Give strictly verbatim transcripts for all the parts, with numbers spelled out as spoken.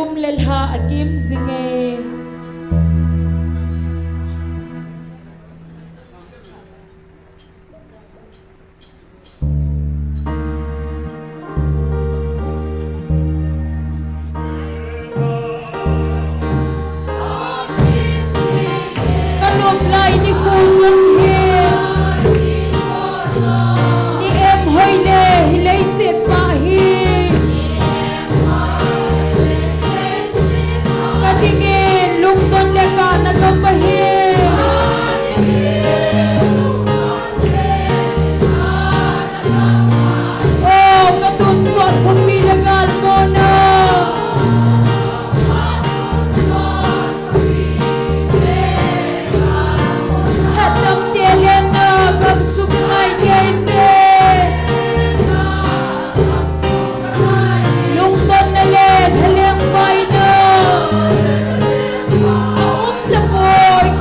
Kum le lha akim jing e. Ka nop lai nikho jong hi, ni em hoi le hi leiset pa hi. Ka dingin lungdon le kana gam ahi. O, ka tonsot khopi le gal mona. Lhatam te lenna gam chu ka ngai thei se. Lungdonna le lhaleng vaina a um tapoi.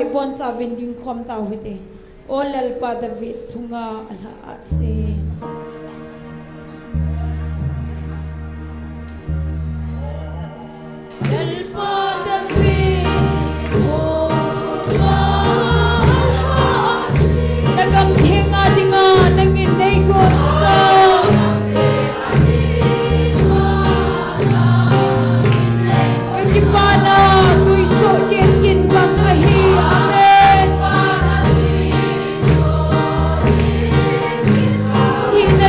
Ibonchauvin dingkhom tauhite. O Lalpa David thunga alhah a se. Lalpa David thunga alhah a se. Nagam thenga dinga nangin neigosa. Kakipana tuisoh kit kin bang ahi. Amen. Thina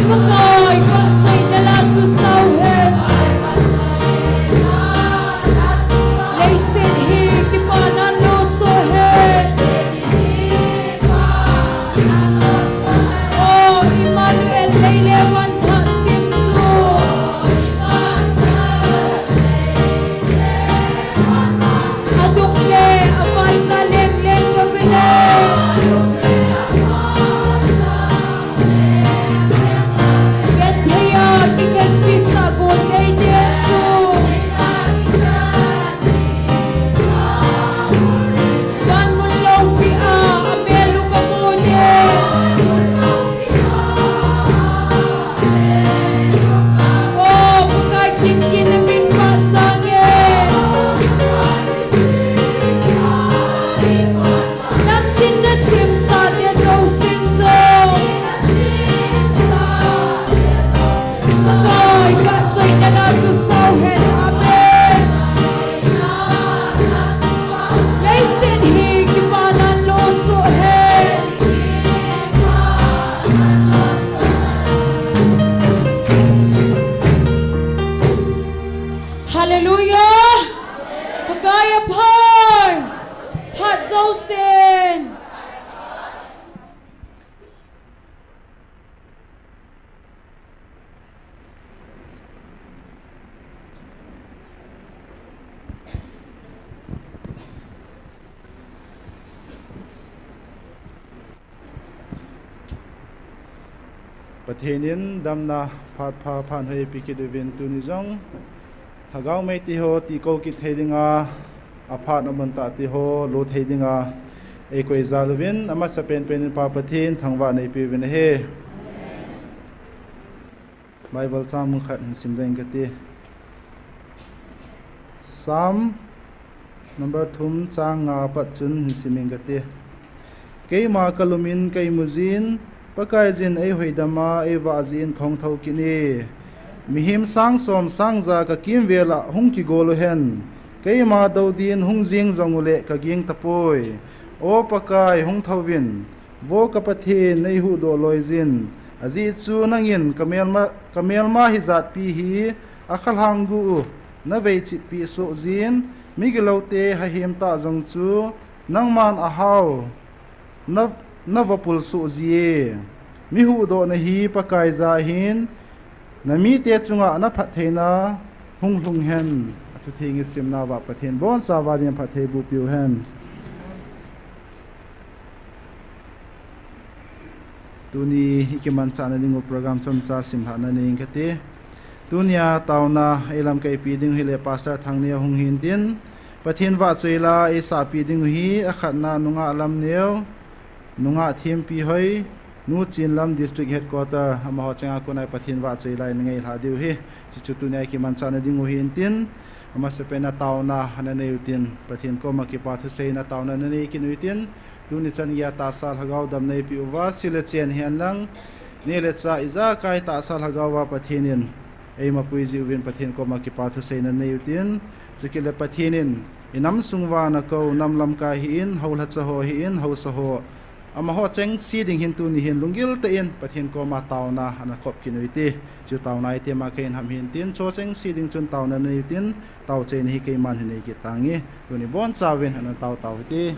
Pakai, vahchoina la chu sao hen. Leiset hi kipana lo soh hen. O Emmanuel, lei le van thah sim chu. Adung le avaiza leng leng ka ve le. Genthei a kikhenpi sah gon nei te chu. Van mun longpi a, amel u ka mu ne. O, Pakai, kin kin a min vah chang e. Namtin na simsa te zousen zong. Pakai, vahchoina la chu sao hen. Amen. Leiset hi kipana lo soh hen. Hallelujah. Pakai a pha. Phat zousen. Pathen in damna phat pha phat hoi eipeh kit uvin tuni jong lhagao mei te ho tihkou kit thei dinga, aphat amun tah te ho lo thei dinga eikoi jal uvin, amasapen pen in Pa Pathen thangvahna eipeh uvin ahi. Bible chang mun khat hin sim ding kati. Psalm number thum chang nga apat chun hin sim ing kati. Keima kalum in ka imu jin, Pakaiyin eihoidam a, eivah jin kahung thou kit e. Mihem sang som sang ja kakimvel a hung kigol uhen. Keima dou din hung jing jong uleh kaging tapoi. O Pakai, hung thouvin. Vo ka Pathen, neihuhdoh loiyin, ajeh chu nangin ka melma, ka melma hijatpi hi akhalhang guh u naveichitpeh soh jin, migiloute hahem tah jong chu nangman ahao na, navapul soh ji e. Mihuhdohna hi Pakaiya ahin, namite chunga naphattheina hung lhung hen. Athutheng isimna uva Pathen bonchauva din phattheiboh peh u hen. Tuni ikimanchahna dingu program chomcha simlhahna nei ing kati. Tunia taona eilamkai peh dingu hile Pastor Thangneo hung hintin, Pathen vahchoila eisahpeh dingu hi akhatna nungah Lamneo, nungah Thempi Hoi, nu Chinlam District Headquarter, amaho chunga kona Pathen vahchoila eina ngailhah diu ahi. Chuchu tunia ikimanchahna dingu hintin, amasapen a taona ana nei utin, Pathen koma kipa thuseina taona ana nei kit utin, tuni chan geiya tahsa lhagao damna eipeh uva, sil le chen hihen lang, neh le chah ijakai tahsa lhagaova Pathen in eimapui jiuvin Pathen koma kipa thuseina nei utin, chukit le Pathen in inam sung uva nakou, nam lamkai hih in, hou lhacha ho hih in, haosa ho, amaho chengse ding hin tuni hin lunggil tah in Pathen koma taona ana kop kit uvin ti. Chu taona itima kahin ham hintin, chu chengse ding chun taona nei utin, taochaina hi keiman hin nei kit tange. Tuni bonchauvin ana tao tao hite.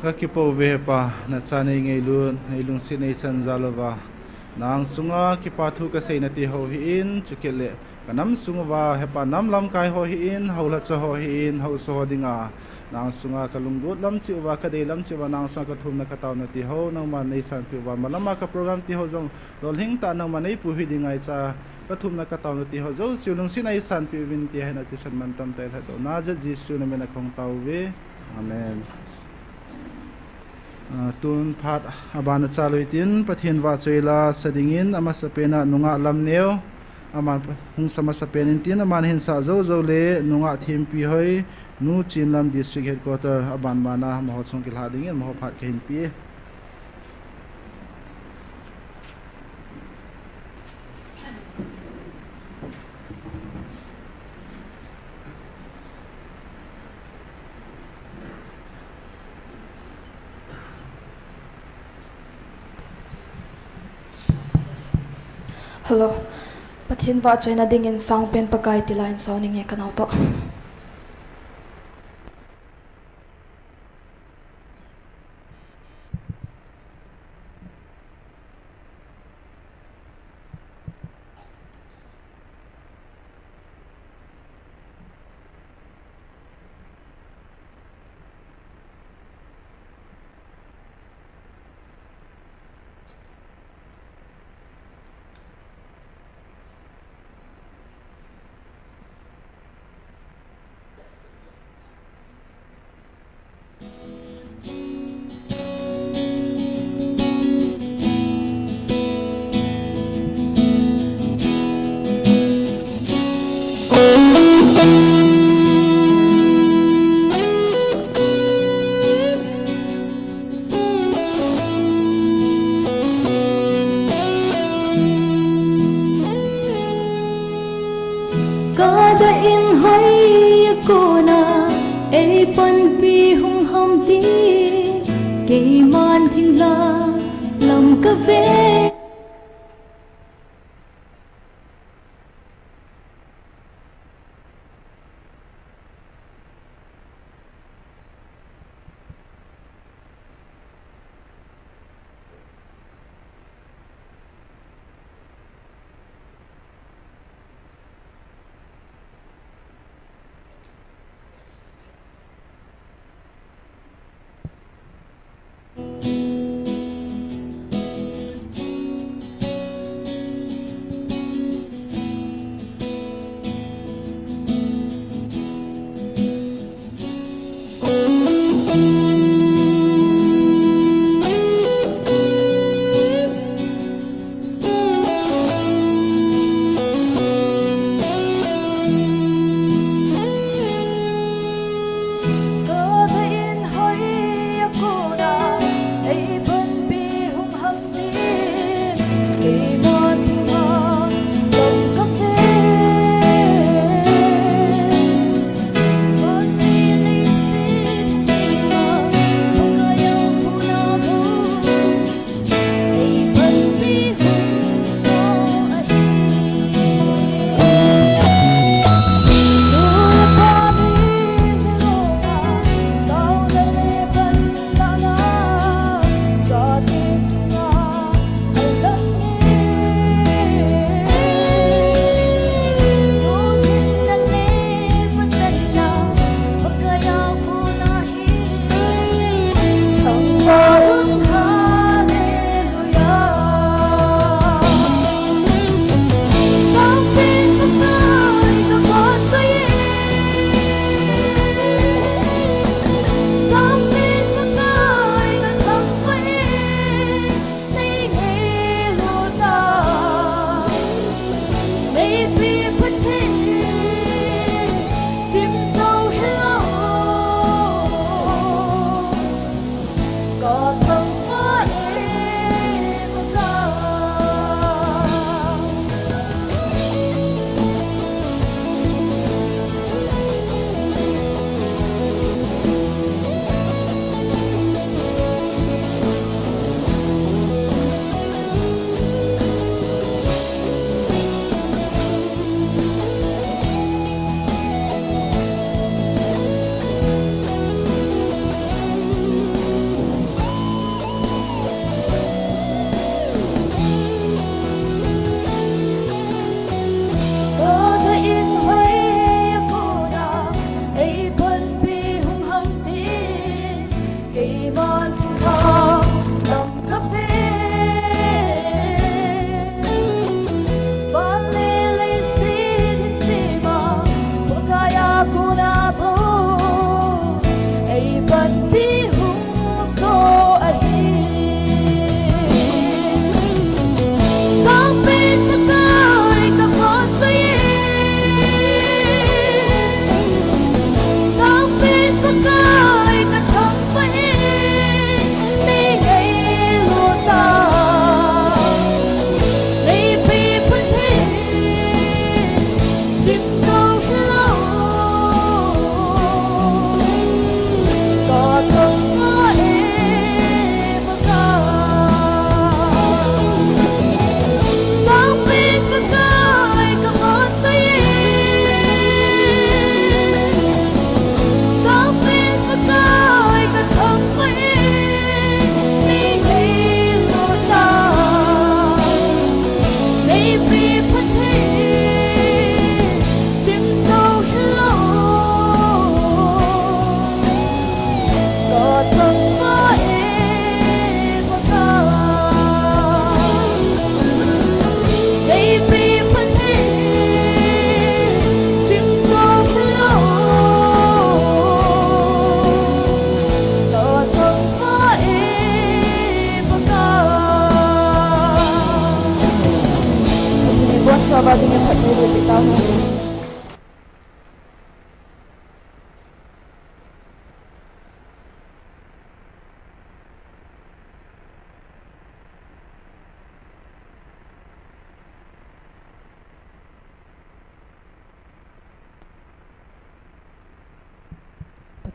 Kakipah uve Hepa, nacha neingailut, neilungset neichan jal uva. Nang sunga kipa thu kasei nati ho hi in, chukit le kanam sung uva, Hepa nam lamkai ho hi in, haosa ho hi in, haosa ho dinga. Nang sunga kalunglut lam cheh uva, kadei lam cheh uva, nang sunga kathumna kataona ti ho, nangman neisanpeh uva, malama ka program ti ho jong, lolhing tah nangman neipuihui ding ngaicha, kathumna kataona ti ho jouse, lungset neisanpeh uvin ti hi nati san man tam tai lha do. Nazareth Jesu namin a kahung tao uve. Amen. Ah, tun phat abana chalui tin, Pathen vahchoi la sa dingin, amasapen a nungah lam neo, aman hung sa masapen in tin, aman hin sa jou jou le, nungah thempi hoi, Nu Chinlam District Headquarter, aban bana, amaho chung kilha dingin, amaho phat kahin pe. Hello. Pathen vahchoina dingin sangpen Pakai ti la in sao ninge kanao toh. Kada in hoi a kona, eipanpi hung ham ti, keiman thing la lam kave.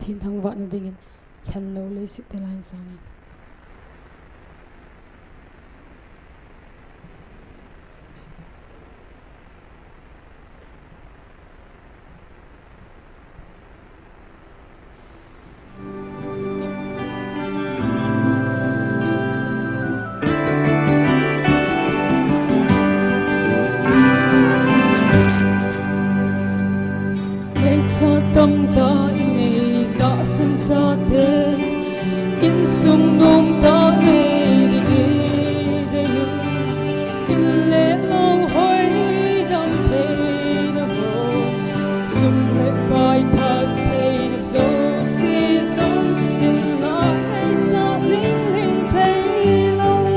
thinthang vahna dingin lhenlo leiset te lain sangin. Neocha tamtah inei tahsan chate, insung nomtah nei ding idei u. In le lou hoidam theina ho, sum le pai phattheina jouse jong, hinla neocha ning lhing theilou.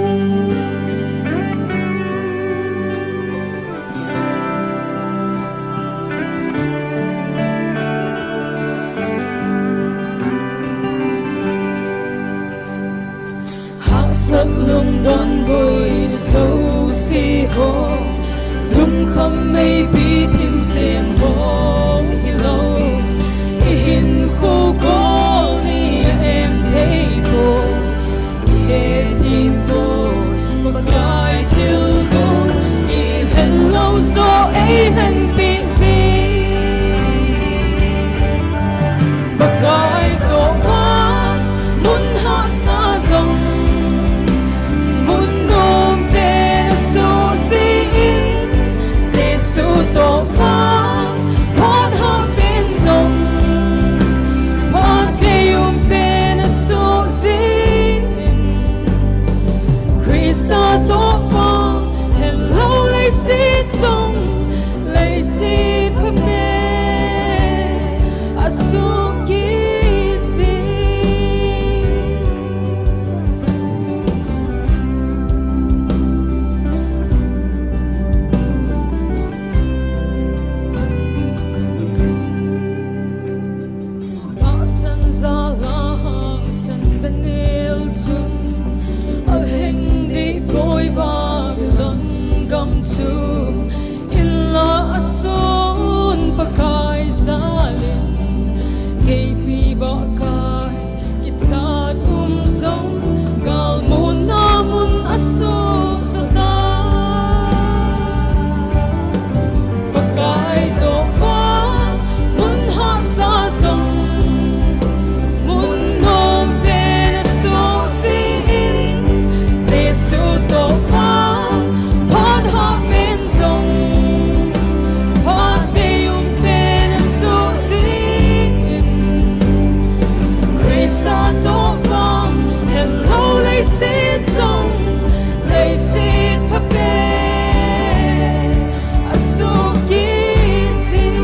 Hahsat lungdon boina jouse ho, lungkham meipi thim sem ho hilou, ihinkho kol ni a em thei poi. Ihethem poi, Pakai thilgon, ihet lou joh eihepeh jin. Pakai toh vang, mun hahsa jong, mun nom pen asoh jin, Jesu toh vang, phat hah pen jong, phat deium pen asoh jin. Christa toh vang, lhenlou leiset jong, leiset pha pen asoh kit jin. Tahsan jal a hangsan Daniel chun, alheng deh poi Babylon gam chu, hinla asun Pakai jal in, keipi bah kai kichat um jong, galmuna mun asuh jo tai. Pakai toh vang, mun hahsa jong, mun nom pen asoh jin, Jesu toh vang, phat hah pen jong, phat deium pen asoh jin. Christa toh vang, lhenlou leiset jong, leiset pha pen asoh kit jin.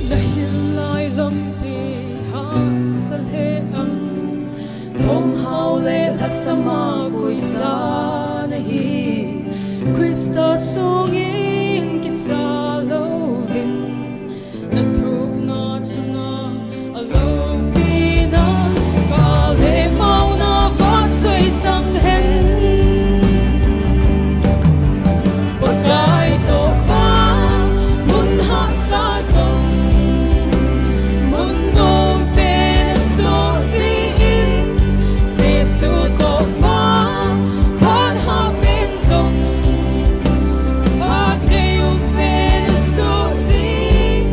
Nahil lai lampi hahsa lheh am, thonghao le lhasam a koisa nahi, Christa sungin kicha louvin, nathuhna chunga aloupina, kah le maona vahchoi chang hen. Pakai toh vang, mun hahsa jong, mun nom pen asoh jin, Jesu toh vang, phat hah pen jong, phat deium pen asoh jin.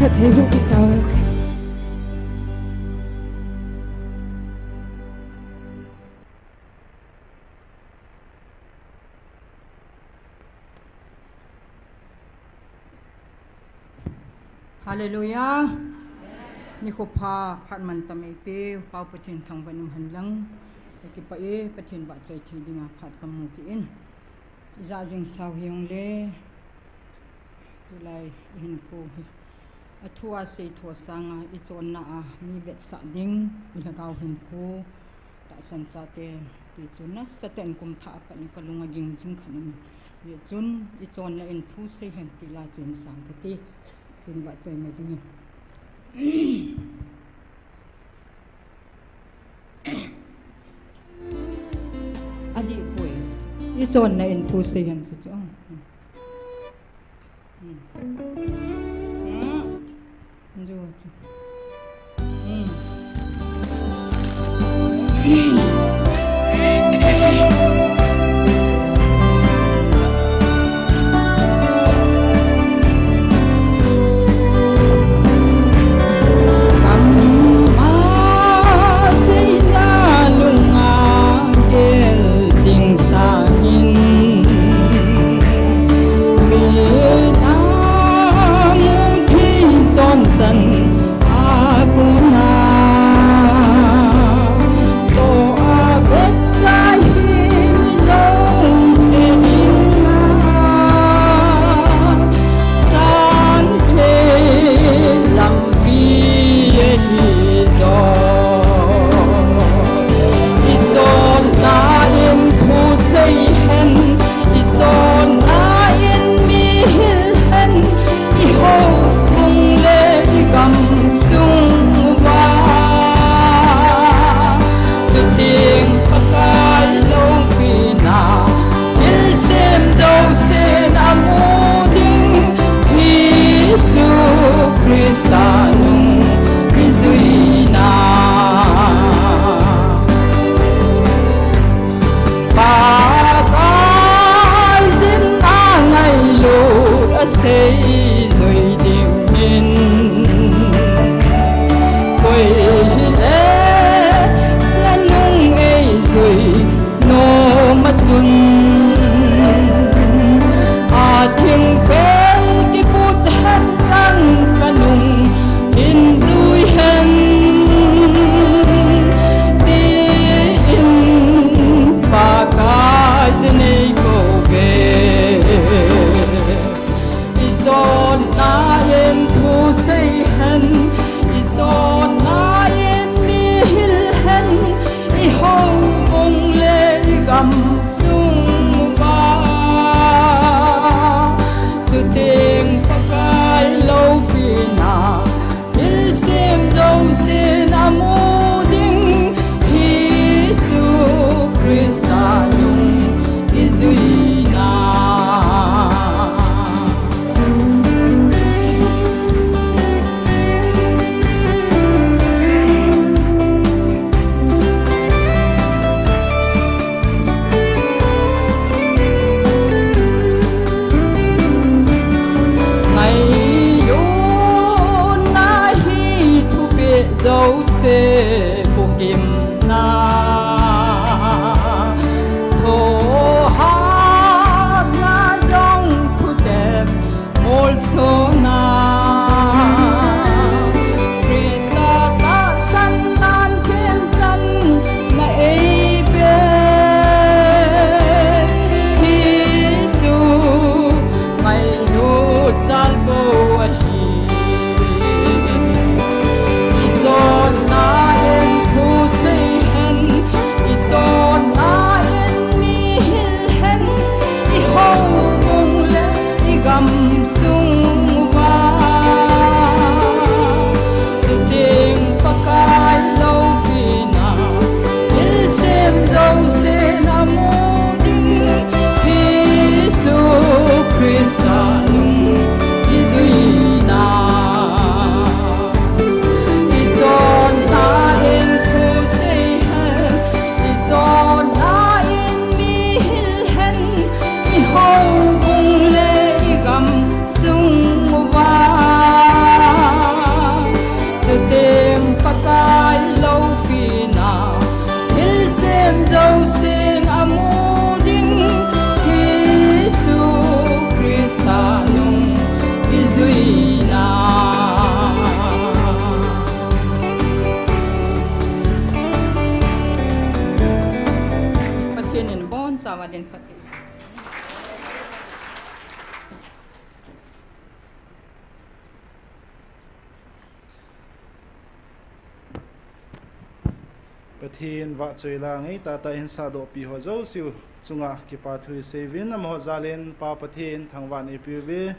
Ka thei hu kita. Hallelujah. Nikho pha, phat mantam eipeu Pa Pathen thangvah in umhen lang. Ka kipah e, Pathen vahchoi thei dinga phat kamu kit in. Ija jing sao hijongle, tulai ihinkho hi athu a seitho sanga ichonna a mi vetsah ding, ilhagao hinkho tahsan chate, tichu nasatah in kum thah a pat in kalung aging jing khat in, hijeh chun ichonna in thu seihen ti la chu hin sang kate, Pathen vahchoina dingin. Adih poi. Ichonna in thu seihen chu chu. Hmm. Hmm. Ju chu. Hmm. Pathen vahchoi la ngeitah tah in sahdohpi ho jouse chunga kipathu iseiuvin, amaho jal in Pa Pathen thangvah in eipe uve.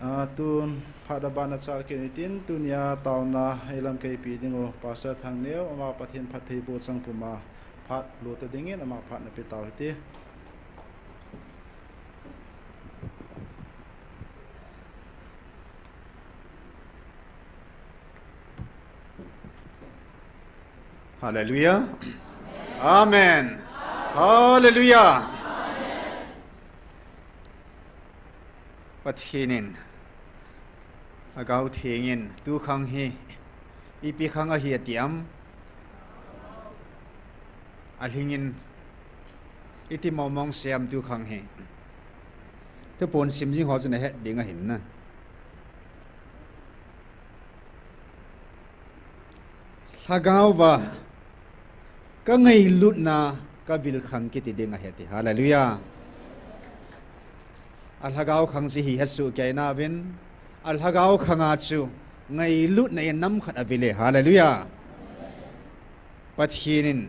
Ah, tun phat abana chal kit u hitin, tunia taona eilamkai pi diu Pastor Thangneo, ama Pathen phattheiboh chang puma phat lo ta dingin ama phat nape tau hite. Hallelujah. Amen. Hallelujah. Pathen in Lhagao Theng in tu khang hi ipi khang ahi ati am? Alhing in iti mong mong sei am tu khang hi? Thupon sim jing ho chun ahet ding ahin na. Lhagao va ka ngailutna ka vil khang kiti ding ahi ati. Hallelujah. A lhagao khang chu hi hesoh kei nauvin, a lhagao khang a chu ngailutna in nam khat avil e. Hallelujah. Pathen in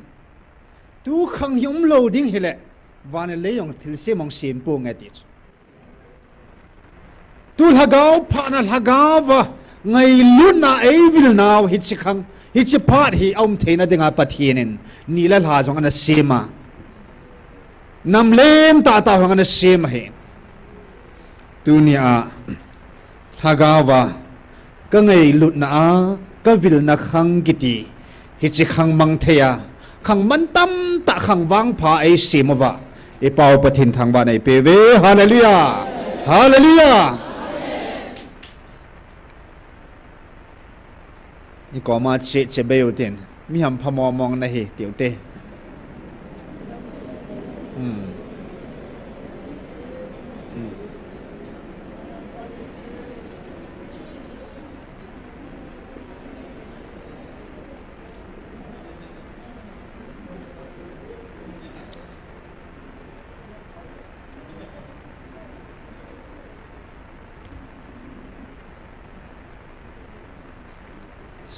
tu khang hi umlou ding hile, van le lei jong thilse mong sem ponge ti chu. Tu lhagao phatna, lhagao va ngailutna eivilnau hiche khang, hiche phat hi aum theina dinga Pathen in ni le lha jong ana sem a, nam lentah tah jong ana sem ahi. Tunia lhagao va ka ngailutna a ka vilna khang kiti hiche khang mang thei a, khang mantam tah, khang vangpha eisem uva, i Pa u Pathen thangvah in eipe uve. Hallelujah. Hallelujah. I koma che che bei u tin, mi hampha mong mong nahi tiu te. Hmm. Hmm.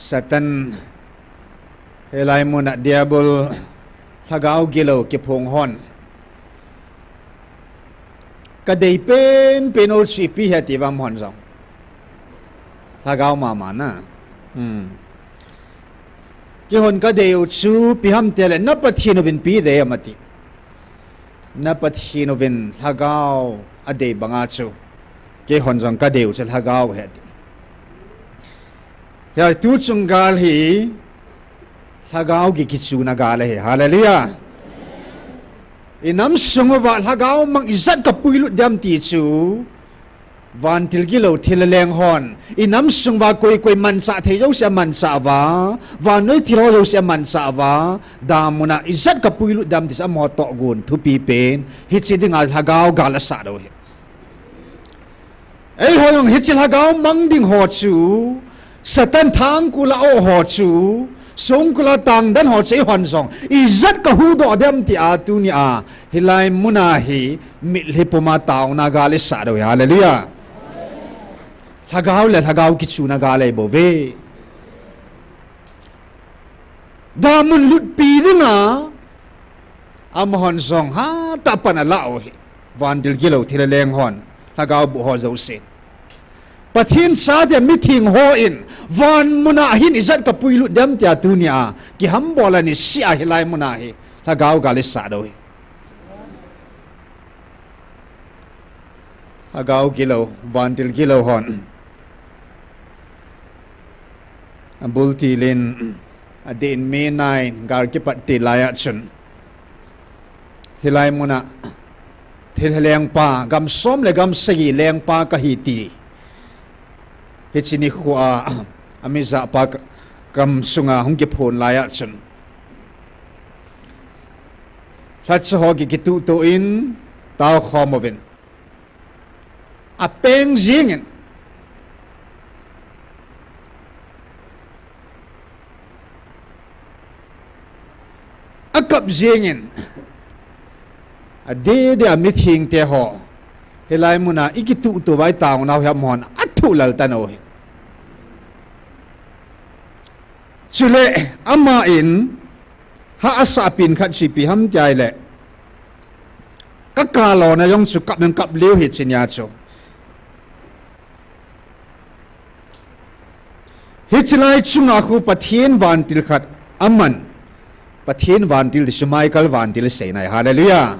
Satan, hilai muna Diabol, lhagao gilou kiphong hon, ka dei pen pen u chu ipi ham ti vang hon jong, lhagao mama na. Hmm. Keihon ka dei u chu ipi ham tile, na Pathen uvin ipi dei ham ati. Na Pathen uvin lhagao adei banga chu, keihon jong ka dei u chu lhagao ahi ati. Hia tu chung gal hi lhagao gi kichuna gal ahi. Hallelujah. I nam sung uva lhagao mang ijat ka puilut diam ti chu, vantil gilou thil leng hon, i nam sung uva koi koi manchah thei jouse amanchah uva, vannoi thil ho jouse amanchah uva, damuna ijat ka puilut diam ti chu amaho tohgon thupi pen, hiche dinga lhagao gal asah diu ahi. Eiho jong hiche lhagao mang ding ho chu, Satan thangkul a o ho chu, songkul a tangdan ho chu eihon jong ijat ka huhdoh diam tia tunia hilai muna hi mitlhi puma taona gal isah diu ahi. Hallelujah. Lhagao le lhagao kichuna gal ahi bouve. Damun lutpi dinga amahon jong hatah a pan alah u ahi. Vantil gilou thil leng hon, lhagao boh ho jouse. Pathen chate mitheng hon van muna hin ijat ka puilut diam tia tunia kihambol a niseh a hilai muna hi lhagao gal isah diu ahi. Lhagao gilou, vantil gilou hon abul til in, adeh in May nine gal kipat til laiya chun, hilai muna thilha lengpa, gam som le gam sagi lengpa kahi ti, hiche nikho a, amijahpa ka, gam sunga hung kiphon laiya chun, lhacha ho kikituhtuh in, taokhom uvin, apeng jingin, akap jingin, adeh deh a mithengte ho, hilai muna ikituhtuh uva itaonau hi amahon athuhlal tan u ahi. Chule, ama in, ha asah pen khat chu ipi ham tia ahile, ka kalona jong chu kap in kap leu hi chi nia chu. Hiche lai chunga khu Pathen vantil khat aman. Pathen vantil ti chu Michael vantil seina ahi. Hallelujah.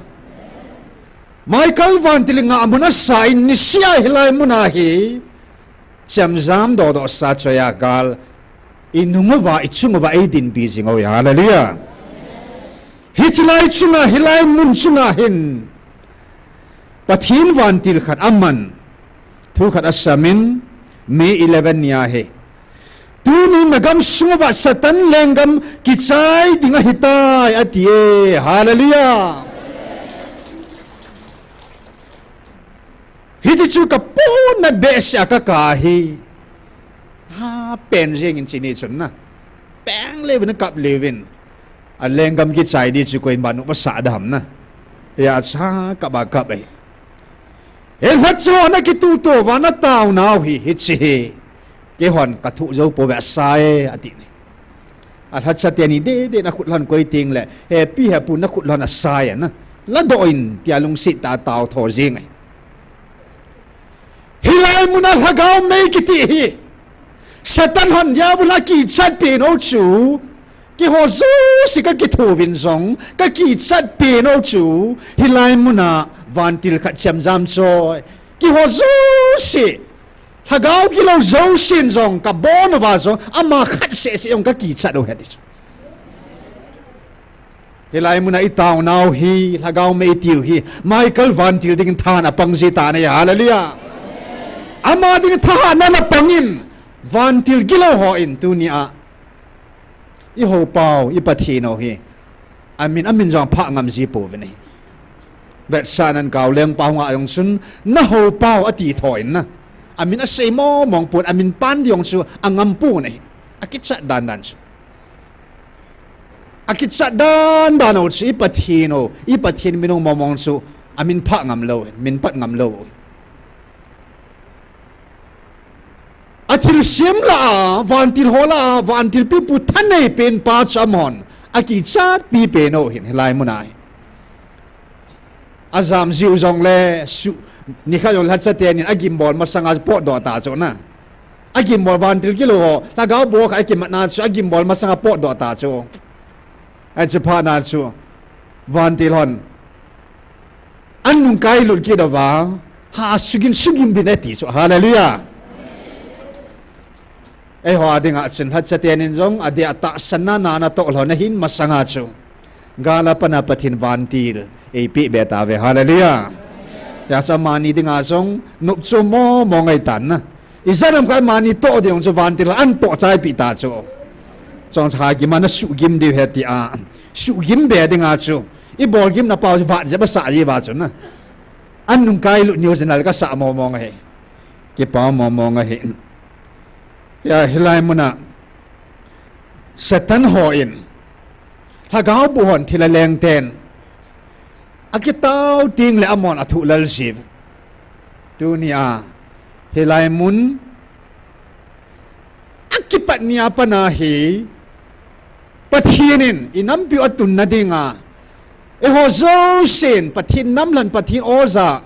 Michael vantil ngahmun asa in niseh a hilai muna hi chemjam dohdoh sa chu ahi gal. Inung uva, ichung uva eidinpi jing u ahi. Hallelujah. Hiche lai chunga, hilai mun chunga hin Pathen vantil khat aman. Thu khat asam in, May eleven nia hi. Tuni nagam sung uva Satan lenggam kichai ding ahitai ati e. Hallelujah. Hiche chu ka pohnat behseh a ka kap hi. Ha, pen jeng in chi ni chun na. Peng leuvin, kap leuvin. A lenggam kichai di chu koima nop asah da ham na. Hia chu kap a kap e. He lhacha hon akituto uva na taonau hi, hiche hi. Keihon ka thoh jou pouve, asa e, ati ne. A lhacha teni dede na khut lhon koi teng le, hepi hepu na khut lhon asa e na. Ladoh in tia lungset tah a tao tho jing e. Hilai muna lhagao mei kiti hi. Satan hon Diabol a kichat pen u chu. Keiho jouse ka kithouvin jong, ka kichat pen u chu. Hilai muna vantil khat chemjam choi. Keiho jouse. Lhagao gilou jousen jong, ka bon uva jong, ama khat seh seh jong ka kichat u ahi ti chu. Hilai muna i taonau hi, lhagao mei i tiu hi, Michael vantil dingin thahat a pang ji tan ahi, hallelujah. Ama dingin thahat a na pang in, vantil gilou hon tunia. I hopau, i Pathen u hi. Amin, amin jong phah ngam ji pouvin ahi. Vetsahnan Kaoleng pa hung a jong chun, na hopau ati tho in na. Amin asei mong mong pon, amin pan di jong chu angam pon ahi. Akichat dan dan chu. Akichat dan dan u chu i Pathen u, i Pathen min u mong mong chu amin phah ngam lou, min pat ngam lou. A thilsem lah a, vantil ho lah a, vantil pipu thanei pen pa chu amahon akichat pi pen u ahin hilai muna hi. Ajam jiu jongle, su, nikhat jong lhacha teni in agimbol masanga potdoh ta chu na. Agimbol vantil kilou ho, lhagao bu khat akimat na chu, agimbol masanga potdoh ta chu. Ahi chu phat na chu, vantil hon. An nungkai lut kit uva, ha sugin sugin bin ati chu. Hallelujah. Eiho a dinga chun lhacha teni in jong, adeh a tahsan na, na natoh lhon ahin masanga chu. Gal a pat a Pathen vantil, eipeh be tauve. Hallelujah. Hia chu amani dinga jong, nopchom mong mong ahi tan na. Ijat ham khat amani toh ding chu vantil an toh chai pi ta chu. Chong cha gim a na sugim diu ahi tia. Sugim be dinga chu. I bol gimna pau chu vat jep asah ji uva chu na. An nungkai lut niu jin al kasah mong mong ahi. Kipa mong mong ahi. Hia hilai muna. Satan hon. Lhagao bu hon thil a leng ten. Akitao teng le amahon athoh lal ji uve. Tunia, hilai mun, akipat nia pat a hi, Pathen in, i nampiu atun na dinga, eiho jousen, Pathen nam lhan, Pathen oja,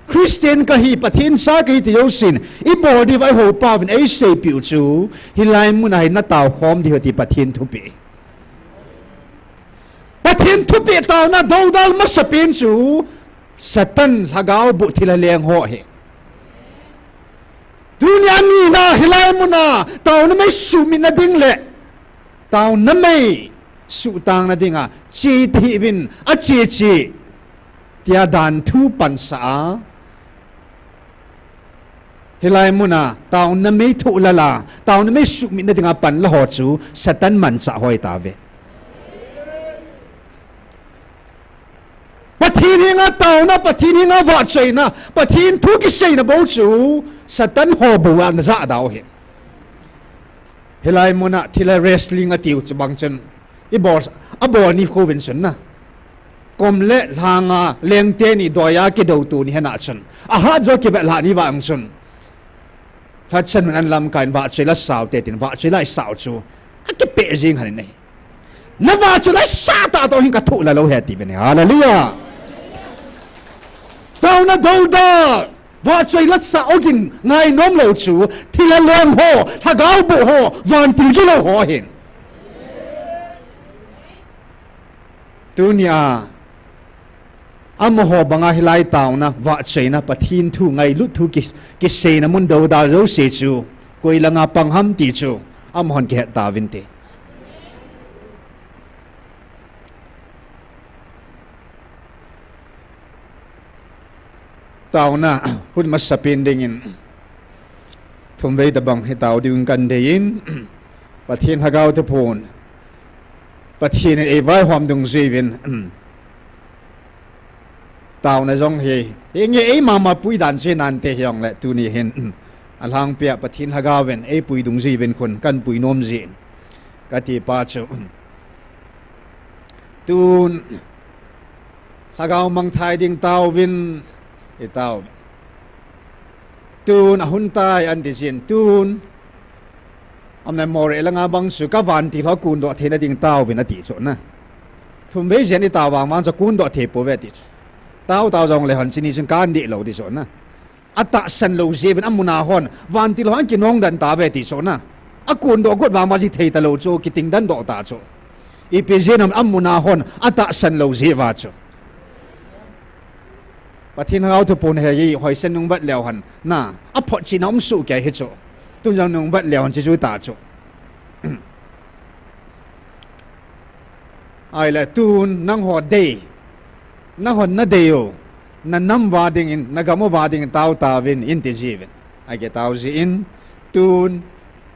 Christian kahi, Pathen cha kahi ti jousen, i bol diuva i hopau vin, eisei piu chu, hilai muna hi na tao khom diu ti Pathen thupeh. Pathen thupeh taona doudal masapen chu Satan lhagao bu thil a leng ho ahi. Tunia nina hilai muna taona mei suhmit na ding le taona mei suhtang na dinga che tahih uvin ache che tia dan thu pansah a. Hilai muna, taona mei thoh lal a, taona mei suhmit na dinga pan la ho chu, Satan manchah hoi tauve. Pathen henga taona, Pathen henga vahchoina, Pathen thu kiseina bou chu, Satan ho bou a na jah da u ahi. Hilai muna, thil a wrestling atiu chu bang chun, i bol, a bol ni khu vin chun na. Kom le lhanga lengte ni doiya kidou tu ni hena chun. Ahat jo kivet lhah ni vang chun. Lhacha nun an lamkai in vahchoi la sao te tin vahchoi la i sao chu. Akipeh jing hanin ahi. Nava chu la sa ta to hin ka thu la lo he ti ve ne. Hallelujah. Tauna dol da. Vahchoi latsa ogin ngai nom lo chu, thil a leng ho, lhagao boh ho, vantil gilo ho ahin. Tunia, amaho banga hilai tauna, vahchoina, Pathen thu ngailut thu ki, kiseina mun dodal jouse chu, koi langa pang ham ti chu, amahon kihet tauvin te. Tauna, hun masapen dingin, thumvei tabang hi tao ding kan deiyin, Pathen lhagao te pon, Pathen in ei vaihom dungjuiyin, tauna jong hi, hinge ei mama pui dan chu nante hijongle tuni hin, alhangpia Pathen lhagao in ei pui dungjuiyin khun kan pui nom jin, kati pa chu. Tun, lhagao mangthai ding tauvin, i tao. Tun, ahun tai an ti jin, tun. Amna Moreh langa bang chu ka vantil ho kundoh theina ding tauvin ati chu na. Thumvei jen i tao vang vang chu kundoh thei pouve ti chu. Tao tao jongle hon chini chun kan dih lo ti chu na. Atahsan lou jeh uvin amuna hon, vantil ho an kinong dan tauve ti chu na. Akundoh got vang vang ji thei talou chu, kiting dan doh ta chu. Ipi jeh ham amuna hon, atahsan lou jeh uva chu. Pathen lhagao thu pon hi, hoisen nung vet leu hen, na, aphotchetna um soh kei hi chu. Tun jong nung vet leu hen chi chu ta chu. Ahile tun nangho dei, nahon nadei u, nanam uva dingin, nagam uva dingin tao tauvin, in ti jiuvin. Akitao jin, tun,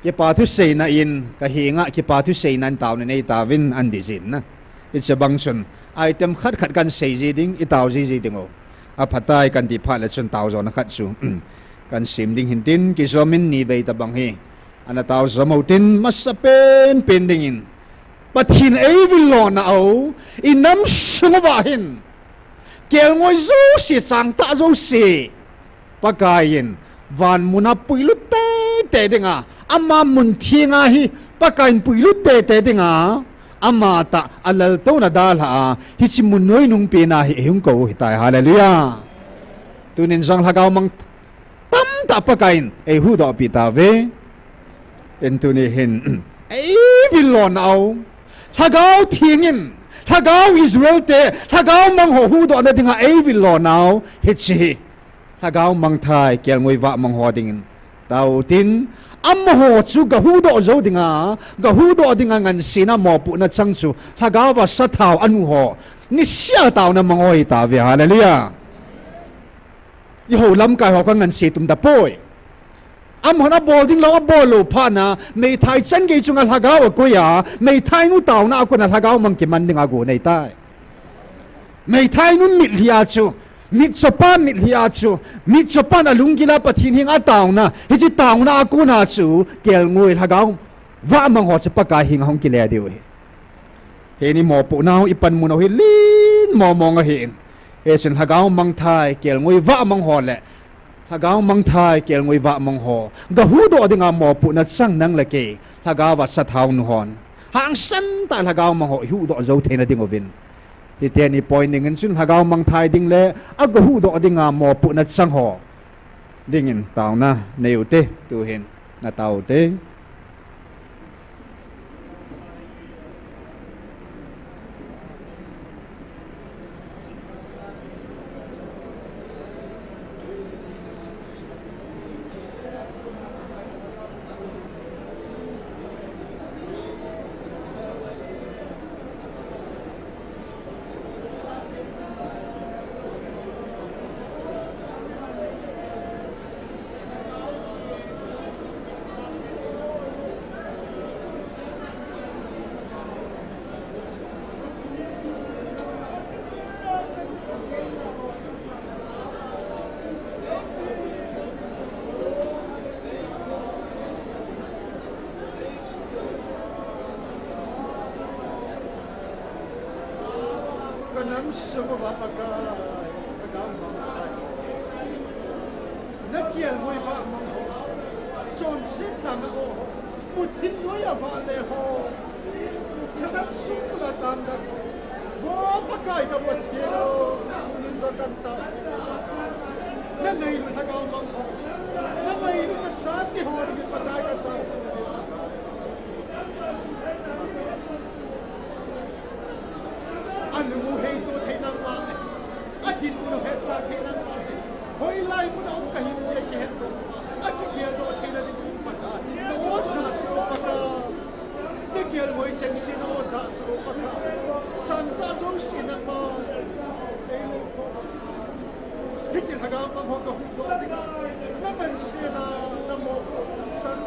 kipa thuseina in, kahenga kipa thuseina in taona nei tauvin, an ti jin na. Hiche bang chun, item khat khat kan sei ji ding, i tao ji ji ding u. Aphatai kan ti phat le chun tao jona khat chu, kan sim ding hin tin, kijom in nivei tabang hi. Ana tao jom u tin, masapen pen dingin. Pathen eivil lona u, inam sung uva hin. Kelngoi jouse, changtah jouse. Pakai in, van muna puilut tei tei dinga, ama mun thenga hi, Pakai in puilut tei tei dinga, amatah, alaltouna dalha a, hiche mun noi nung pena hi, eihung kou hitai, hallelujah. Tunin jong lhagao mang tamtah Pakai in eihuhdoh pi tauve. Tin tuni hin, eivil lona u. Lhagao Theng in, lhagao Israel te, lhagao mang ho huhdohna dinga eivil lona u. Hiche hi, lhagao mangthai, kelngoi vahmang ho dingin. Tao tin, amaho chu gahuhdoh jou dinga, gahuhdoh dinga ngansena mopohna chang chu, lhagao va sathao anu ho. Nisea taona mang ho hitauve, hallelujah. Eiho lamkai ho kanganse tum tapoi. Amahon abol ding lou, abol lou phat na, meithai chan gei chunga lhagao akoi a, meithai nu taona a kona lhagao mang kiman dinga agon ahitai. Meithai nu mitlhi a chu, mitchopa mitlhi a chu, mitchopan alunggil a Pathen henga ataona, hiche taona a kona chu, kelngoi lhagao vahmang ho chu Pakai henga hung kile diu ahi. Heni mopohna u ipanmun u hi len mong mong ahin. Hichun lhagao mangthai, kelngoi vahmang ho le. Lhagao mangthai, kelngoi vahmang ho. Gahuhdoh dinga mopohna chang nang le kei. Lhagao va sathao nu hon. Hangsan tah lhagao mang ho ihuhdoh jou theina ding uvin. Hiteni point dingin chun lhagao mangthai ding le. Agahuhdoh dinga mopohna chang ho. Dingin taona nei ute, tuhin. Natao ute. Kanam sung uva Pakai, kanam mang Pakai. Nakelngoi vahmang ho. Chonset langa o ho. Muthin noi a vale ho. Satan sung la tang dang. Vo Pakai ka Pathen o. Tunin jong kan tao. Na ngailut lhagao mang ho. Na ngailut na chate ho dingin Pakai ka tao. Anu hei to thei nang ma. Adin mun hetsah thei nang ma. Hoilai mun a um kahi ti kihetdoh. Akigeldoh theina dingin Pakai. Na oja sah o Pakai. Na kelngoi chengse na oja sah o Pakai. Changtah jouse nangman. Hiche lhagao mang ho kahuhdoh ding. Na ngansena, na mopohna sah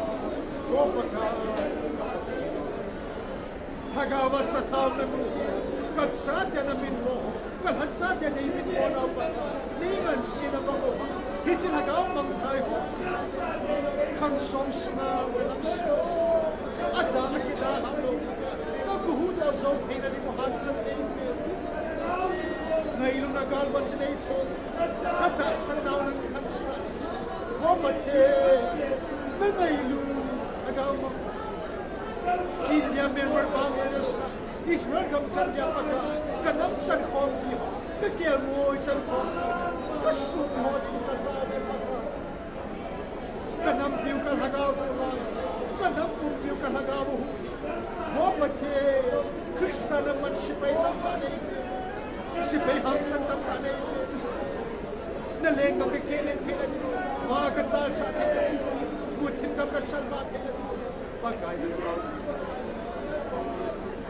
o Pakai. Lhagao a sathau nanu. Ka chate na min mo. Ka lhacha te nei min mo nau Pakai. Nei ngansena ka mo. Hiche lhagao mangthai ho. Khang som sunga ka nam sunga. Ada akida lham lou. Ka kihuhdoh jou theina ding u hanchan nei pe. Ngailutna galvan chu nei thou. Ka tahsan nau nang khansah. Ko Pathen. Na ngailut. Lhagao mang. India, Myanmar, Bangladesh, Israel gam chan dia Pakai, ka nam chan khompi ho, ka kelngoi chan khompi ho, ka sopi ho ding ka tao ve Pakai. Ka nampiu ka lhagao u lai, ka nam pumpiu ka lhagao u hu hi. Vo Pathen, Christa na man sepai tamtah nei, sepai hangsan tamtah nei. Na lenggam ka kelen theina ding, va ka chalsah theina ding, Muthin gam ka salvah theina ding. Pakai,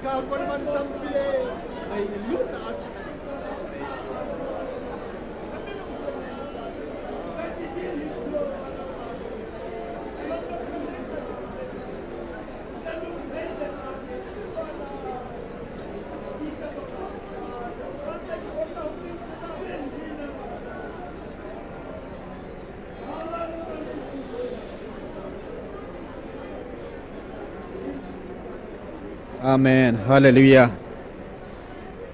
galvan man tampi e, ngailutna a chun. Amen. Hallelujah.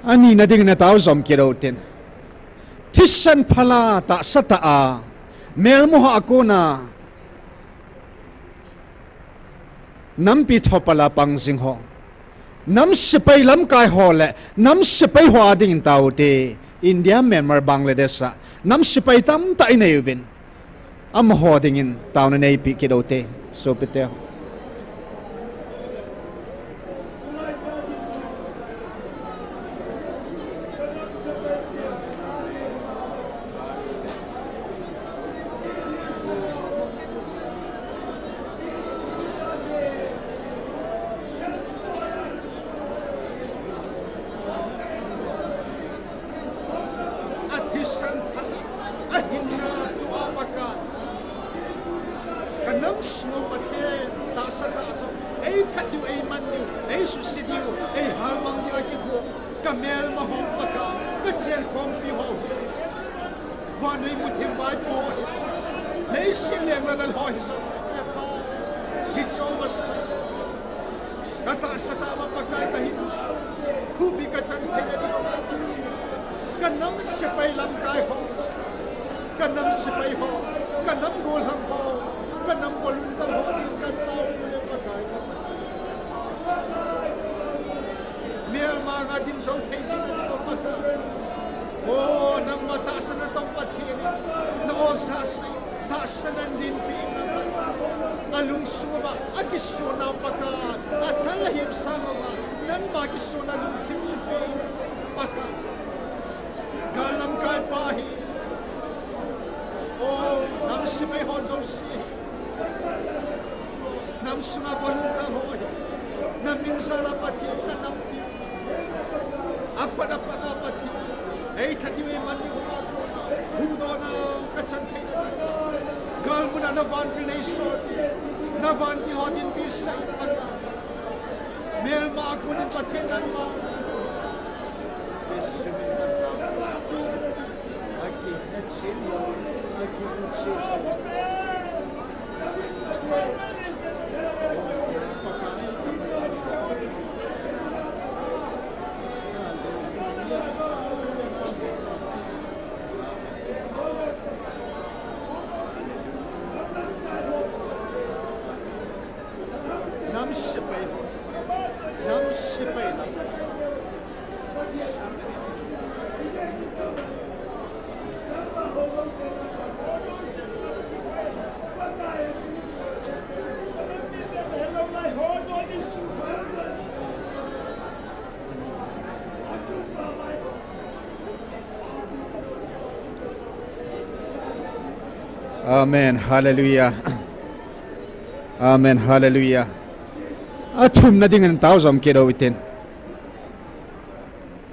Ani na ding na tao jom kit u tin. Thisan phala tahsa tah a. Melma ho a kona. Nampi thopal a pang jing ho. Nam sepai lamkai ho le, nam sepai ho a dingin tao u te, India, Myanmar, Bangladesh a, nam sepai tamtah i nei uvin. Amaho dingin taona nei pe kit u te, sopite ho. A thisan phat a, a hinna tua Pakai. Ka nam sung u Pathen, tahsa tah jong, ei that diu, ei man diu, ei suse diu, ei halmang diu a kigong, ka melma ho Pakai, ka chen khompi ho hi. Vannoi muthim vaipo hi. Leiset leng lal ho hi jong. Hiche masang. Ka tahsa tah uva Pakai ka hin. Huhpi ka chan theina ding. Ka nam sepai lamkai ho. Ka nam sepai ho. Ka nam gollhang ho. Ka nam volunteer ho ding ka tao u le Pakai. Melma nga ding jou thei jing na ding Pakai. O, nangma tahsan na tong Pathen in, na oja sei, tahsan na dinpi in nangma. A lungsung uva, a kisona Pakai, a thal a himsang uva, nangma kisona lungthim chu pe in Pakai. Ka lamkai pa hi. O, nam sepai ho jouse. Nam sunga volunteer ho hi. Na min jal a Pathen ka nampi. Apat apat a Pathen. Ei that diu ei man diu ho a kona. Huhdohna ka chan theina. Galmun a na vantil nei sol. Na vantil ho dinpi sah in Pakai. Melma a kon in Pathen nangma. Jesu min in. Amen. Hallelujah. Amen. Hallelujah. Athumna dingin tao jom kit u hitin.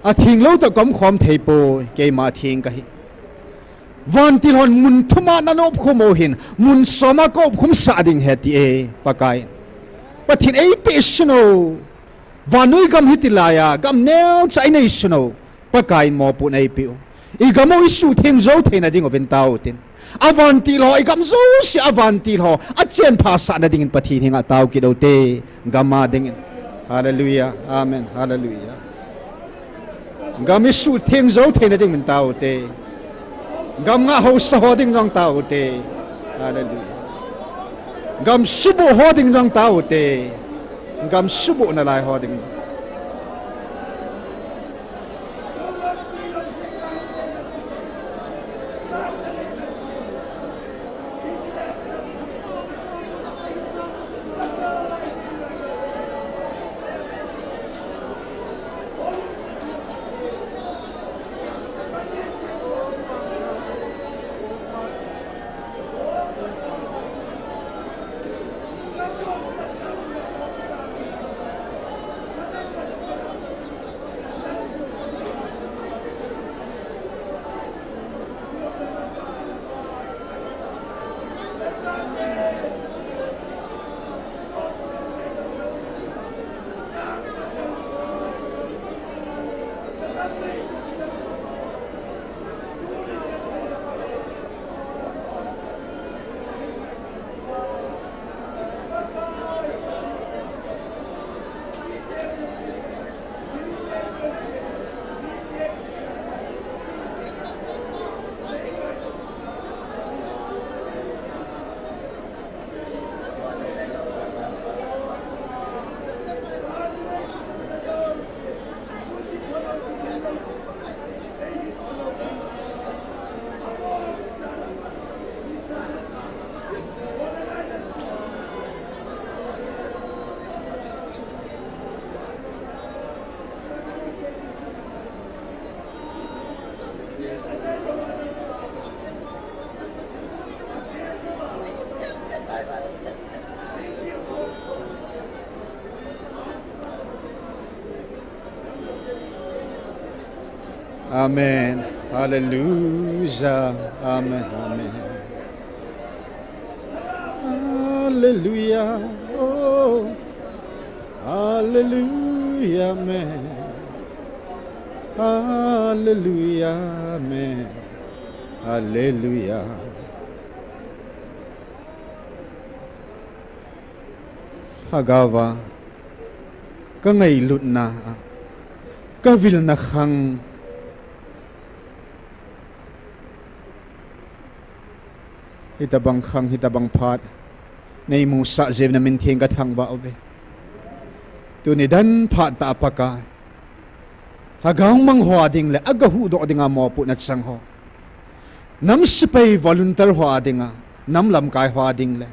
Atheng lou toh ka umkhom thei poi, keima atheng kahi. Vantil hon mun thum a nana umkhom u hin, mun som a ka umkhom sah ding ahi ti e, Pakai. Pathen eipeh sun u. Vannoi gam hiti laiya, gam neocha inei sun u. Pakai in mopohna eipeh u. I gam u isuhtheng jou theina ding uvin tao u hitin. Avantil ho, i gam jouse avantil ho, achenpha sahna dingin Pathen henga tao kit u hite, gam a dingin. Hallelujah. Amen. Hallelujah. Gam isuhtheng jou theina dingin tao u hite. Gam ngah haosa ho ding jong tao u hite. Hallelujah. Gam suboh ho ding jong tao u hite. Gam suboh nalai ho ding. Amen. Hallelujah. Amen. Amen. Hallelujah. Oh. Hallelujah. Amen. Hallelujah. Amen. Hallelujah. Lhagao a, ka ngailutna, ka vilna khang, hitabang khang, hitabang phat, nei musah jeh in na min theng ka thangvah uve. Tuni dan phat tah a Pakai, Lhagao mang ho a ding le, aga huhdoh dinga mopohna chang ho. Nam sepai volunteer ho a dinga, nam lamkai ho a ding le.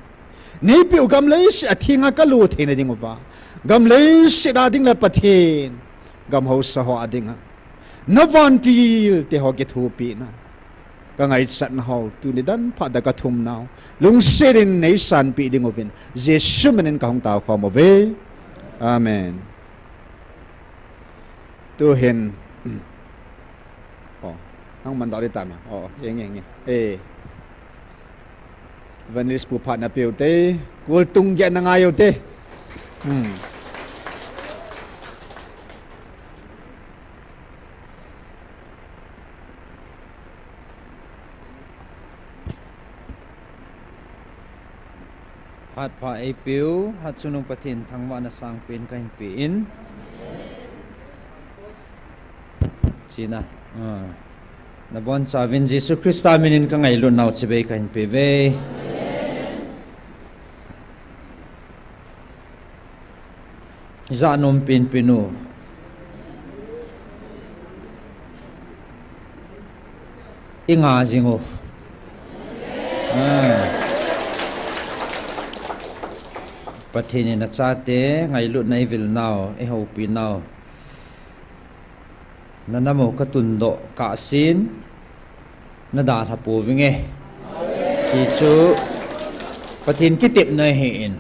Neipeh u gam leiset a thenga ka lo theina ding uva. Gam leiset a ding le Pathen. Gam haosa ho a dinga. Na vantil te ho kithopina. Ka ngaichatna ho, tuni dan phat a ka thum nau. Lungset in nei sanpeh ding uvin. Jesu min in ka hung tao khom uve. Amen. Tuhin. Oh, nang man dali tama. Oh, yeng, yeng, yeng. Eh. Evangelist pu phat na pe u te. Kul tung gei na ngai u te. Hmm. Phat pha eipeu, hatchungnung Pathen thangvahna sangpen kahin pe in. China. Ah. Nabonchauvin Jesu Christa minin ka ngailutnau chibai kahin pe uve. Janom penpen u. I nga jing u. Ah. Pathen in achate ngailutna eivil nau, eihoupi nau. Nanam u katundoh kahsen, nadalha pouvinge. Hichu Pathen kitepna ahin.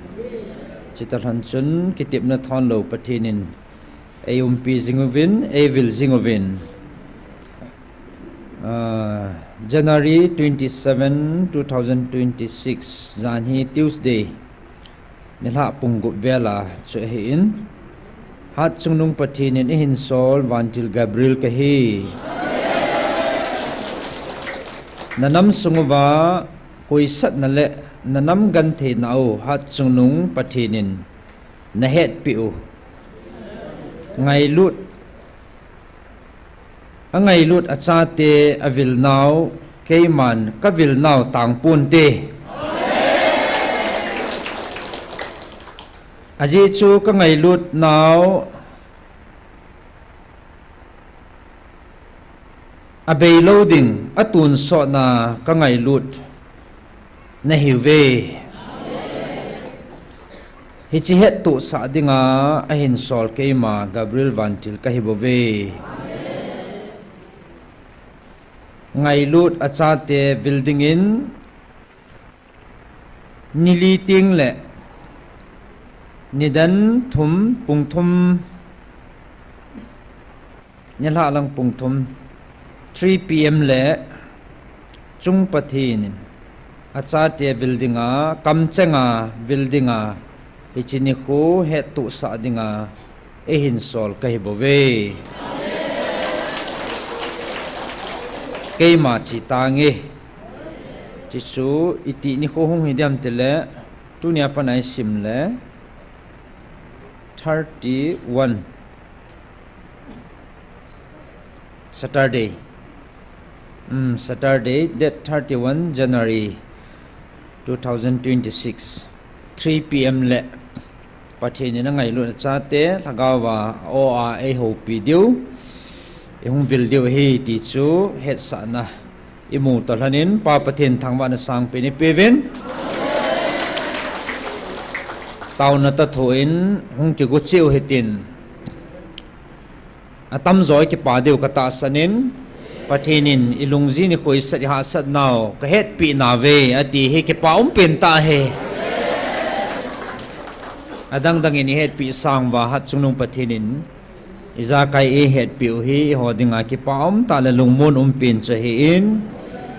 Chuti lhon chun kitepna thon lou Pathen in eiumpi jing uvin, eivil jing uvin. Ah, January twenty-seven, two thousand twenty-six, jan hi Tuesday. Nilhah pung gup vel a chu ahin. Hatchungnung Pathen in eihinsol vantil Gabriel kahi. Nanam sung uva koisatna le nanam gentheina u hatchungnung Pathen in nahetpeh u. Ngailut, angailut achate avil nau, keiman kavil nau tangponte. Ajeh chu kangailut nau abeilou ding, atonsotna kangailut nahiuve. Hiche hettohsah dinga ahinsol keima Gabriel vantil kahibouve. Ngailut achate vil dingin nili teng le nidan thum pung thum, nilhah lang pung thum, three P M le chung Pathen in achate vil dinga, kamchenga vil dinga, hiche nikho hettohsah dinga eihinsol kahibouve. Keima chetange. Chuchu iti nikho hung hi diam tile, tunia pat a isim le thirty-one, Saturday. Um, Saturday, date thirty-one January two thousand twenty-six, three P M le Pathen in angailut achate lhagao a o a eihoupi diu, eihung vil diu ahi ti chu hetsahna imu tah lhonin Pa Pathen thangvahna sangpen eipeuvin. Taona toh thoin hung kigo cheh u hitin. Atamjo ikipa diu katahsan in, Pathen in ilungjin ikhoisat ihahsat nau kahetpi nauve ati hi kipa umpen tah ahi. Adangdang in ihetpi sang uva hatchungnung Pathen in ijakai eihetpi u hi eiho dinga kipa umtah le lungmon umpen chu ahin,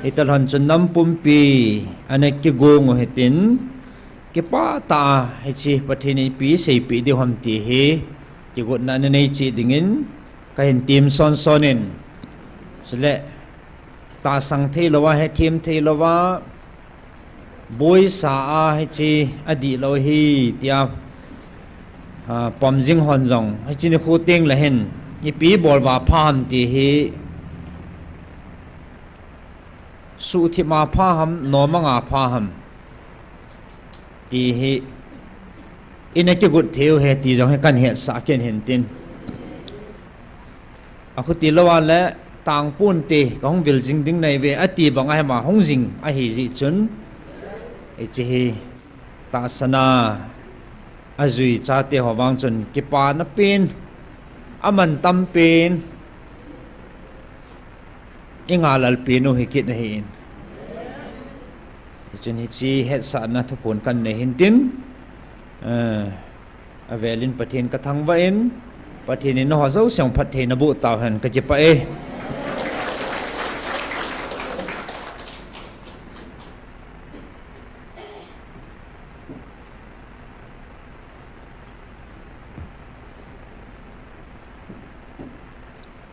hitalhon chun nam pumpi ana kigong u hitin, kipah tah a hiche Pathen in ipi seipeh diu ham ti hi kigotna nanei cheh dingin kahin tem sonson in, chule tahsan theilouva, hethem theilouva, boisa a hiche adihlou hi tia, ah, pom jing hon jong hiche nikho teng le hin ipi bol uva pha ham ti hi, suhthip a pha ham, nom a pha ham ti hi ina kigot thei u ahi ti jong hi kahin hetsah kit in tin. Akhuti louva le tangponte, kahung vil jing ding nahiuve ati bang ahima hung jing ahi jeh chun, hiche hi tahsan a ajui chate ho vang chun kipana pen, amantam pen, ingahlel pen u hikit ahin. Hichun hiche hetsahna thuphon kahin nei hin tin, eh, avelin Pathen kathangvah in, Pathen in nangho jouse phatthei naboh tauhen, kakipah e.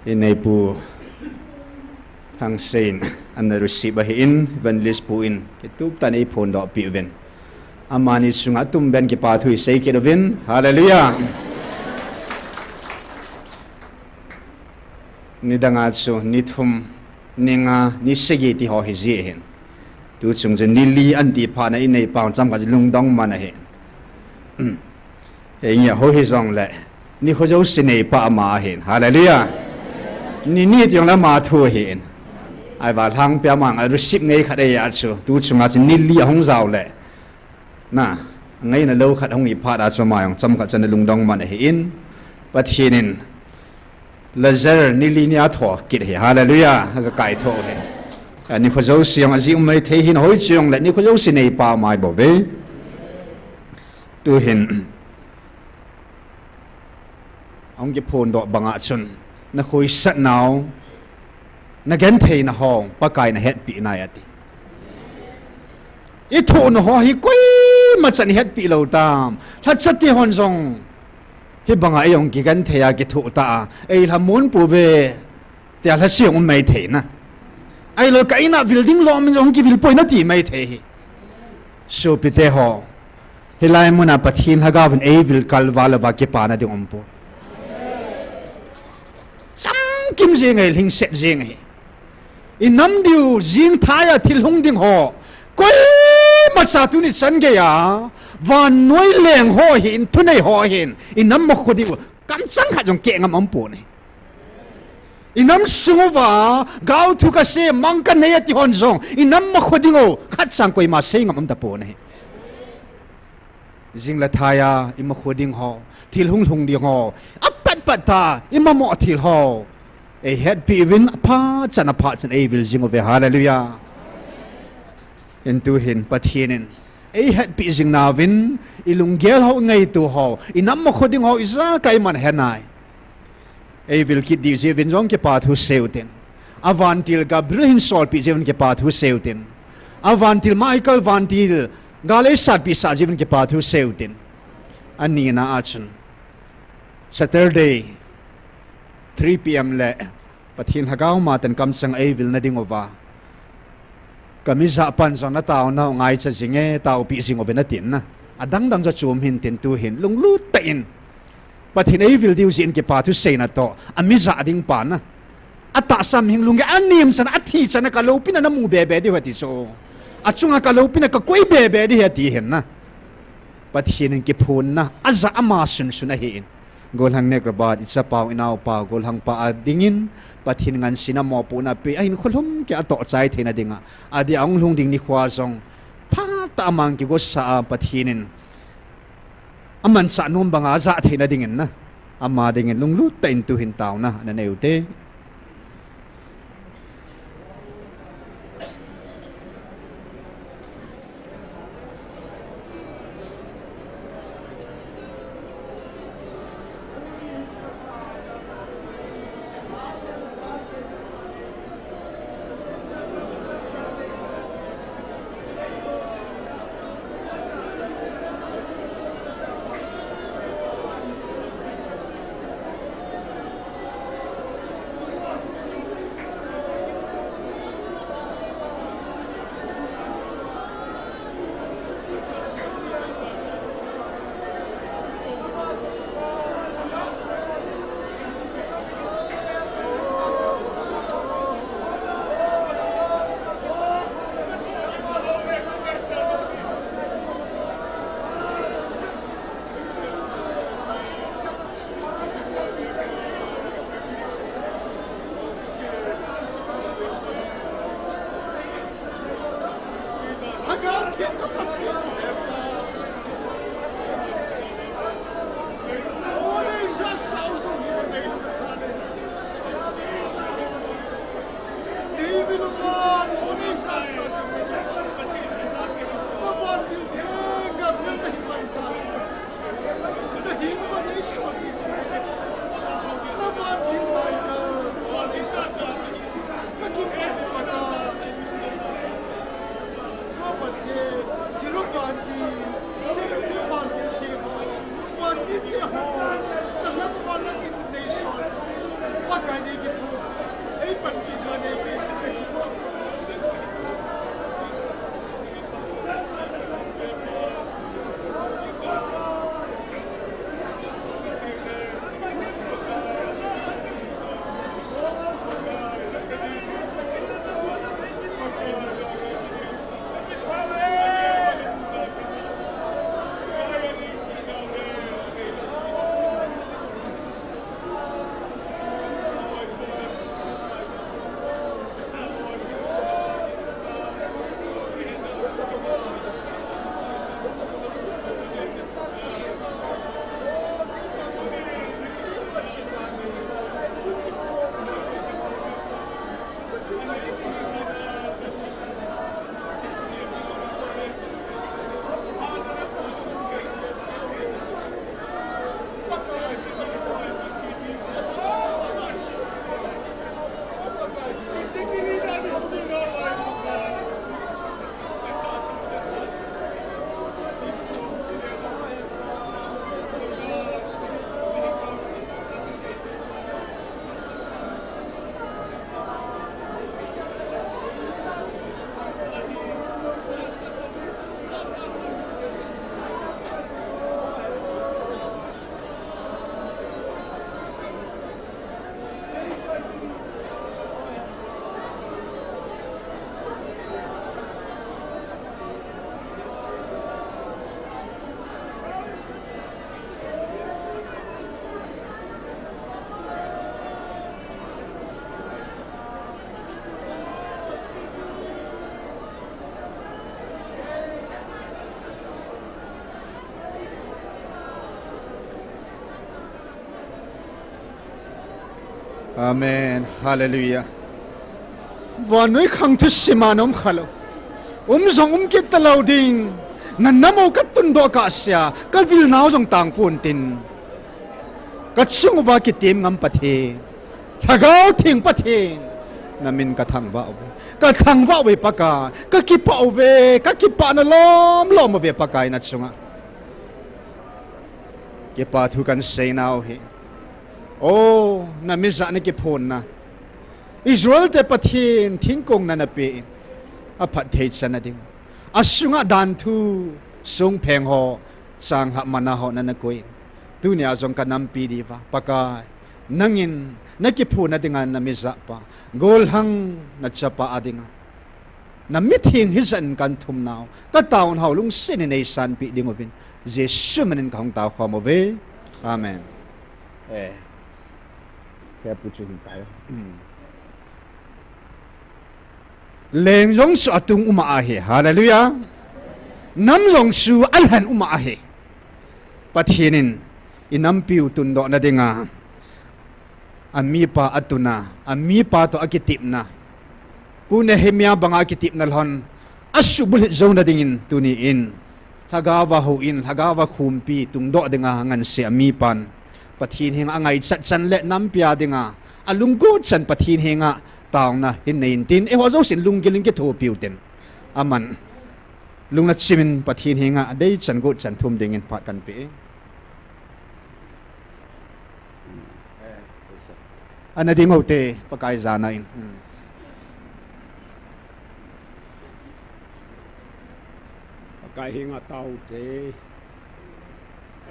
Ineipu Thangsein ana receive ahin, Evangelist pu in kitup tah in eiphondoh peh uvin, amani chunga atumbeh in kipa thu isei kit uvin. Hallelujah. Nidanga chu ni thum, ni nga, ni sagi ti ho hiji ahin. Tuchung chu ni li anti phat na inei pau chomkhat lungdong man ahi. Henge, hou hijongle Nikho jouse neipa ama ahin. Hallelujah. Ni ni tiang le ama thu ahin. Ahivang lhangpi a mang a receive ngei khat ahi a chu. Tu chunga chu ni li ahung jao le. Na, ngaina lou khat ahung hi phat a chu ama jong chomkhat chan a lungdong man ahin. Pathen in Lazar ni li ni a thokit ahi. Hallelujah. Aga kaitho ahi. A, nikho jouse jong aji um maithei hin hoi chu jong le nikho jouse neipa ama ahi bouve. Tuhin ahung kiphondoh banga chun, na khoisatnau, na gentheina ho Pakai in ahetpeh nai ati. I thohna ho hi koima chan i hetpeh lou tam. Lhacha te hon jong hibanga ei hung kigenthei a kithoh ta a, ei lhamon pouve. Tia lhase jong um maithei na. Ahilou ka in a vil ding lom in jong kivil poi nati maithei hi. Sopite ho, hilai mun a Pathen Lhagao vin ei vil kal val uva kipana ding um poi. Chamkim jeng ahi, lhingset jeng ahi. I nam diu jingthai a thil hung ding ho, koima cha tuni chan geiya vannoi leng ho hin, thunei ho hin i nam makho diu kamchang khat jong keh ngam um pon ahi. I nam sung uva gaothu kasei, mang kanei ati hon jong i nam makho ding u khatcha koima sei ngam um tapon ahi. Jing le thai a i makho ding ho, thil hung lhung ding ho, apatpat tah a i mamo thil ho ei hetpeh uvin, aphat chan aphat chan ei vil jing uve. Hallelujah. Hin tuhin Pathen in ei hetpeh jing nauvin, i lunggel ho, i ngaito ho, i nam makho ding ho ijakai aman ahe nai. Ei vil kit diu jeh uvin jong kipa thu sei utin, a vantil Gabriel hin solpeh jeh uvin kipa thu sei utin, a vantil Michael vantil gal ei satpeh sah jeh uvin kipa thu sei utin, ani na a chun Saturday three P M le Pathen Lhagao ma ten kamchang ei vil na ding uva, ka mijah pan jong na taona u ngaicha jing e, taopeh jing uvin atin na. Adang dang jong chu um hinte, tuhin lunglut tah in Pathen ei vil diu jeh in kipa thu seina toh, a mijah ding pa na, atahsa mihing lunggel a nem chan a, athi chan a ka loupina na mu bebe diu ahi ti chu, achunga ka loupina ka koi bebe diu ahi ati hin na. Pathen in kiphonna ajah ama sunsun ahin. Gollhang Nekrabat, i chapau, i naopau, gollhang pa a dingin Pathen ngansena mopohna pe ahin, kholhum keh a toh chai theina dinga, adeh a hung lhung ding nikho jong phatah a mang kigotsa a, Pathen in amanchah nom banga ajah theina dingin na, ama dingin lunglut tah in tuhin taona ana nei ute. Amen. Hallelujah. Vannoi khang thusim a na um khalou. Um jong um kit talou ding. Na nam u ka tundoh kahsea, ka vilnau jong tang pon tin. Ka chung uva kitim ngam Pathen. Lhagao Theng Pathen. Na min ka thangvah uve. Ka thangvah uve Pakai. Ka kipah uve. Ka kipah na lom lom uve Pakai na chunga. Kipa thu kan seinau hi. O, na mi jat na kiphonna. Israel te Pathen thingkong na na pe in. A phatthei chan a ding. A sunga dan thu sung pheng ho chang hah mana ho na na koi in. Tunia jong ka nampi diuva. Pakai. Nangin na kiphonna dinga na mi jat pa. Gollhang na chapa a dinga. Na mitheng hijat in kan thum nau. Ka taona ho lungset in nei sanpeh ding uvin. Jesu min in ka hung tao khom uve. Amen. Eh. Kei pu chu hin kai. Hmm. Leng jong chu a tung um ahi. Hallelujah. Nam jong chu a lhan um ahi. Pathen in i nampiu tundoh na dinga. A mipa a tuna, a mipa toh a kitepna. Pu Nehemiah banga a kitepna lhon. A subulhit jou na dingin tuni in. Lhagao va hou in, lhagao va khumpi, tungdoh dinga ngansea mipan. Pathen henga a ngaichat chan le nampi a dinga. A lunggot chan Pathen henga taona hin nei in tin. Eiho jousen lunggil in kithopiu tin. Aman. Lungna chimin Pathen henga a dei chan got chan thum dingin phat kan pe. Ana ding u te, Pakai jana in. Hmm. Pakai henga tao te.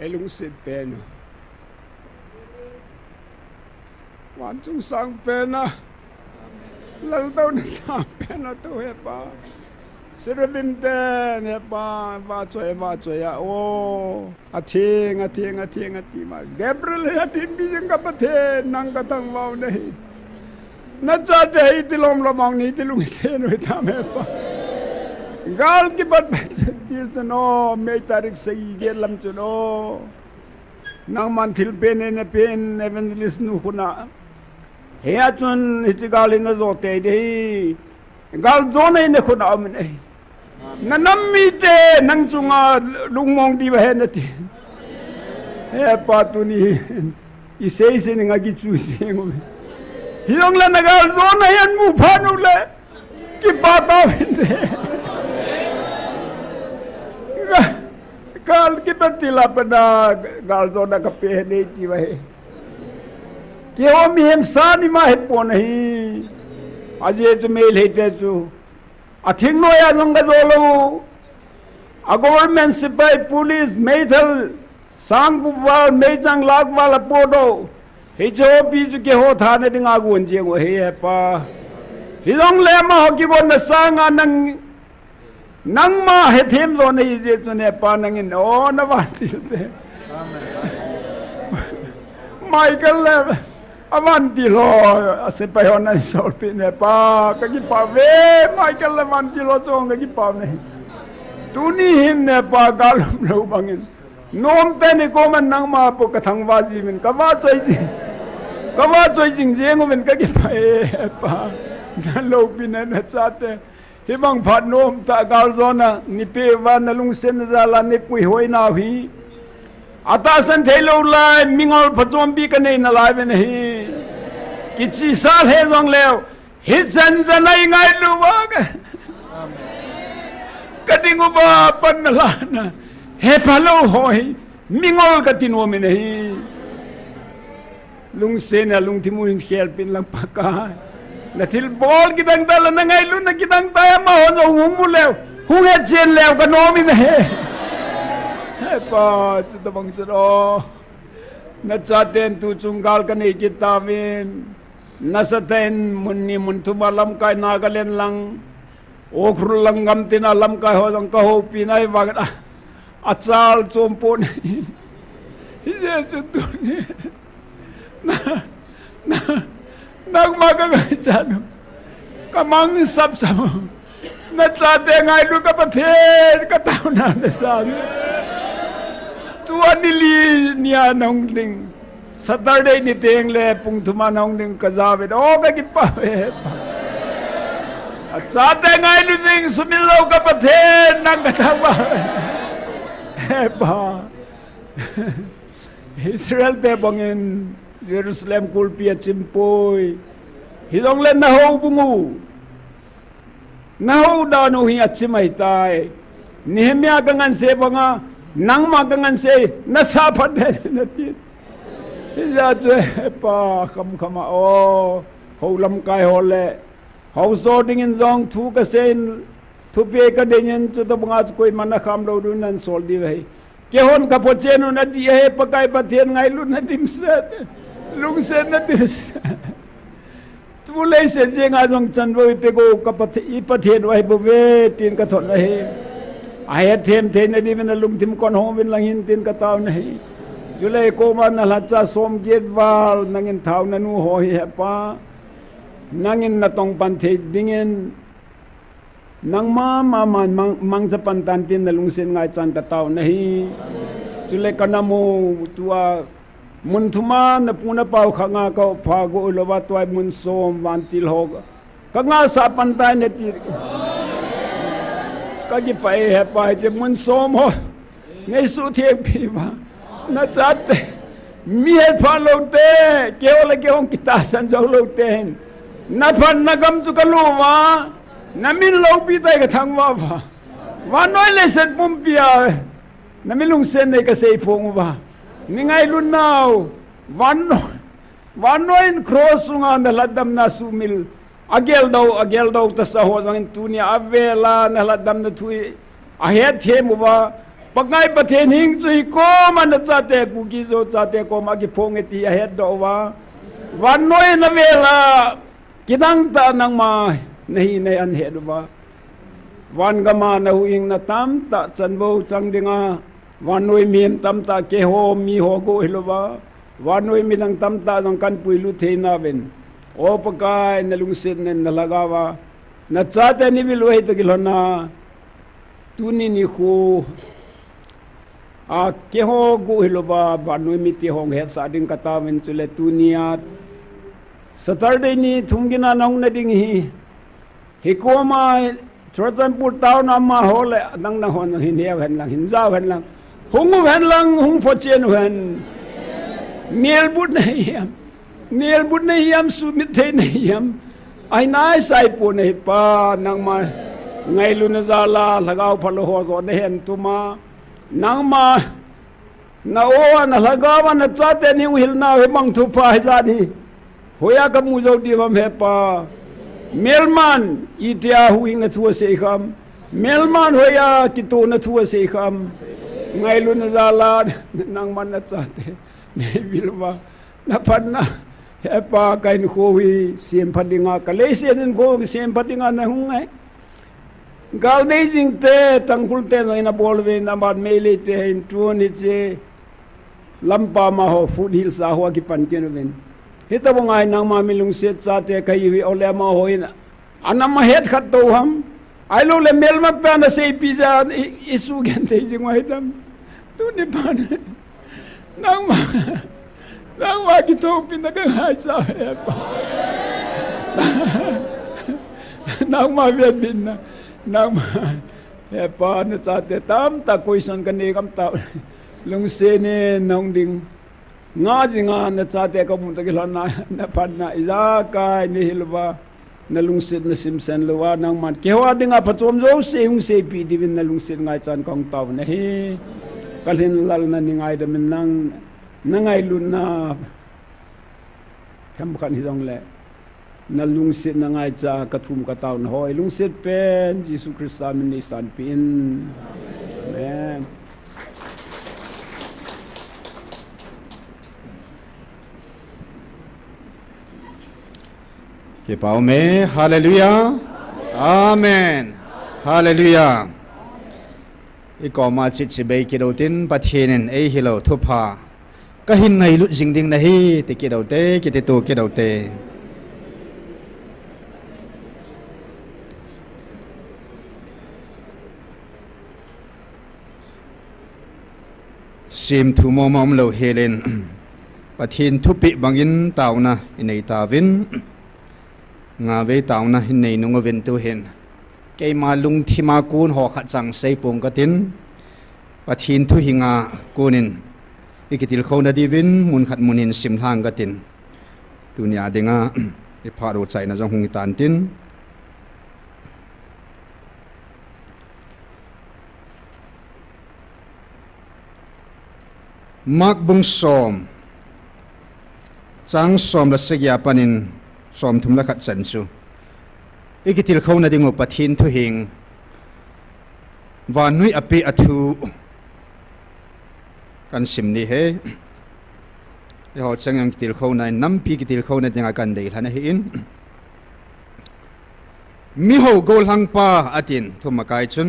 Ei lungset pen u. Vanchung sang pen a. Laltouna sang pen a tu hepa. Cherubim ten hepa. Vachoi, vachoi a. O. Atheng, atheng, atheng, ati ma. Gabriel, atheng, bijing ka Pathen, nang ka thangvah u nahi. Na chate hi ti lom lom ang ni ti lungset u tam hepa. Gal kipat ti chu no, May tarik sagi get lam chu no. Nangman thilpeh nei na pen evangelist nu khut a. Hia chun hiche gal hi na jo tei ding ahi. Gal jona hi na khut a um in ahi. Na nam mite nang chunga lungmong diu ahi nati. Hepa tuni. I sei sei ning a kichu sei ngom. Hijongle na gal jona hi amu phat u le. Kipah tauvin te. Gal kipat til a pat a gal jona ka pe nei ti uve. Keiho mihem sani ma hepon ahi. Ajeh chu Meitei te chu. A thingnoi a jong ka jo lou. A government sepai, police, meithal, sang gup val, meichang lakh val a podoh. Hiche hopi chu keiho thana dinga gon jeng u ahi hepa. Hijongle amaho kigonna sanga nang, nangma hethem jo nahi jeh chun hepa nangin, o, na vantil te. Amen. Michael le, avantil ho, asepai hon ahin solpeh in hepa, ka kipah uve, Michael le vantil ho chong ka kipah u ahi. Tuni hin hepa, gal um lou bangin. Nom teni koman nangma pu ka thangvah jiuvin, ka vahchoi jing. Ka vahchoi jing jeng uvin ka kipah e, Pa. Na loupina na chate. Hibang phat nom tah galjona, nei peh uva na lungsetna jal a nei puihoi nau hi. Atahsan theilou lai, mingol phachompi ka nei nalai uvin ahi. Kichihsa lheh jongleu. Hichan chan a i ngailu uva ka. Ka ding uva pan nalahna. Hephalou ho hi. Mingol kati nom in ahi. Lungsetna lungthim u hin khelpeh in lang Pakai. Na thilbol kidang tah le na ngailutna kidang tah amaho jong hung mu leu. Hung hechen leu ka nom in ahi. He Pa, chutabang chu o. Na chaten tu chung gal ka nei kit tauvin. Nasatah in mun ni mun thum a lamkai Nagaland lang, Ukhrul lang gam tin a lamkai ho jong ka houpi nai vangin a, achal chom pon ahi. Hijeh chun tuni na, na, nangma ka ngaichat u, ka mang sapsap u. Na chate ngailu ka Pathen, ka taona na sang. Tua ni li nia nahung ding. Saturday ni teng le pung thum a nahung ding kajah uve. O, kakipah uve. Achate ngailu jing sumil lou ka Pathen, nang kathangvah uve. He Pa. Israel te bangin Jerusalem kulpi a chimpoi. Hijongle nahoubung u, nahou dan u hi achim ahitai. Nehemiah kangansei banga, nangma kangansei, nasah phat ding nati. Hijeh chun Pa, khamkham a o, hou lamkai ho le, hou so dingin jong thu kasei in, thupi kadei in, chuti banga chu koiman akham lou ding nan sol diu ahi. Keihon kaphotchen u nadih ahi, Pakai Pathen ngailutna dimset, lungsetna dimset. Tu leiset jenga jong chanvou ipe u ka Pathe-, i Pathen u ahi bouve, tin kathot ahi. Ahethem theina diuvin alungthim kon hong uvin lang hen tin katao ahi. Chule koma nalhacha som get val, nangin thaona nu ho hi He Pa, nangin natong pan thei dingin, nangma, ma, ma, mang, mangcha pan tan tin nalungset ngaichan katao ahi. Chule kanam u tua mun thum a napu napa u khanga ka-oppha go lou va, tua mun som vantil ho kangaisah pan tai nati. Kakipah e He Pa, hiche mun som ho neisuhtheng pi uva, nachate mi hetphah lou te, keiho le keiho kitahsan jou lou te hin, naphatna gam chu kalu uva, namin loupi tai kathangvah uva. Vannoi leiset pumpi a namin lungset nei kaseiphong uva, nei ngailutnau, vannoi, vannoi in cross sunga nalhatdamna sumil, ageldoh, ageldoh tasa ho jong in tunia avela nalhatdamna thu hi ahetthem uva, Pakai Pathen hing chu hi koma nachate, Kuki-Zo chate koma kiphong e ti ahetdoh uva, vannoi in avela kidang tah nangma nahina hi ahet uva, van gama nahuhhingna tamtah chanvou chang dinga, vannoi mihem tamtah keiho miho go hilou va, vannoi midang tamtah jong kahin puilut thei nauvin, O Pakai, nalungsetna in nalhagao va nachate neivil u ahi toh kilhona, tuni nikho a keiho go hilou va vannoi mite hung hetsah ding kataovin, chule tunia Saturday ni thum gin a nahung na ding hi, hi koma Churachandpur town a amaho le adang dang hon hin heu hen lang, hin jao hen lang, hung u hen lang, hung photchen u hen. Nelbutna hiam, nelbutna hiam, sumit theina hiam, ahi nai saipon ahi Pa, nangma ngailutna jal a lhagao phalou ho joh nahin tum a, nangma na-o a, nalhagao a nachate nei hung hilnau hi bang thupha hijat hi hoiya kamu jou diu ham He Pa? Melman itia huhhingna thu asei kham, melman hoiya kitona thu asei kham, ngailutna jal a nangman nachate neivil uva, naphatna, He Pa, kahinkho hi sempha dinga, kaleiset hinkho sempha dinga nahung ahi. Gal nei jing te, Tangkhul te jong in abol uvin, aban Meitei te hin tun hiche lampa amaho foothills a ho akipan kit uvin, hitobang a hi nangma milungset chate kahiuve, ole amaho in anam ahet khat tou ham, ahiloule melma pan aseipi jeh a i, isugenthei jing u ahitam? Tuni phat nangma, nangma kithopina kangaicha He Pa. Nangma venbitna, nangma, He Pa, nachate tamtah question kanei gam tah, lungset in nahung ding, ngah jinga nachate kamu toh kilhona, naphatna ijakai neihil uva, nalungsetna simsen louva, nangman keiho a dinga phachom jouse hung seipeh diuvin nalungset ngaichan kahung taona ahi. Kalhin lalna nei ngaidam in nang, nangailutna themkhat hijongle, nalungsetna ngaicha kathum kataona ho, ilungset pen Jesu Christa min in neisanpeh in. Amen. Kipah ume, hallelujah. Amen. Hallelujah. Ikoma chit chibei kit utin, Pathen in eihil u thupha kahin ngailut jing ding nahi, ti kit ute, kiti tu kit ute. Semthu mong mong umlou hel in, Pathen thupeh bangin taona inei tauvin, ngavei taona inei nung uvin tuhin, keima lungthima kon ho khat chang seipong katin, Pathen thu hinga konin ikitilkhouna diuvin mun khat mun hin simlhang katin, tunia dinga iphat u chaina jong hung hitan tin. Mark bung som, chang som le sagi a panin som thum le khat chan chu ikitilkhouna dingu Pathen thu hing, vannoi apeh a thu kan sim ni he. Eiho chang jong kitilkhouna in, nampi kitilkhouna dinga kan deilhen ahin. Miho gollhangpa atin, thumakai chun.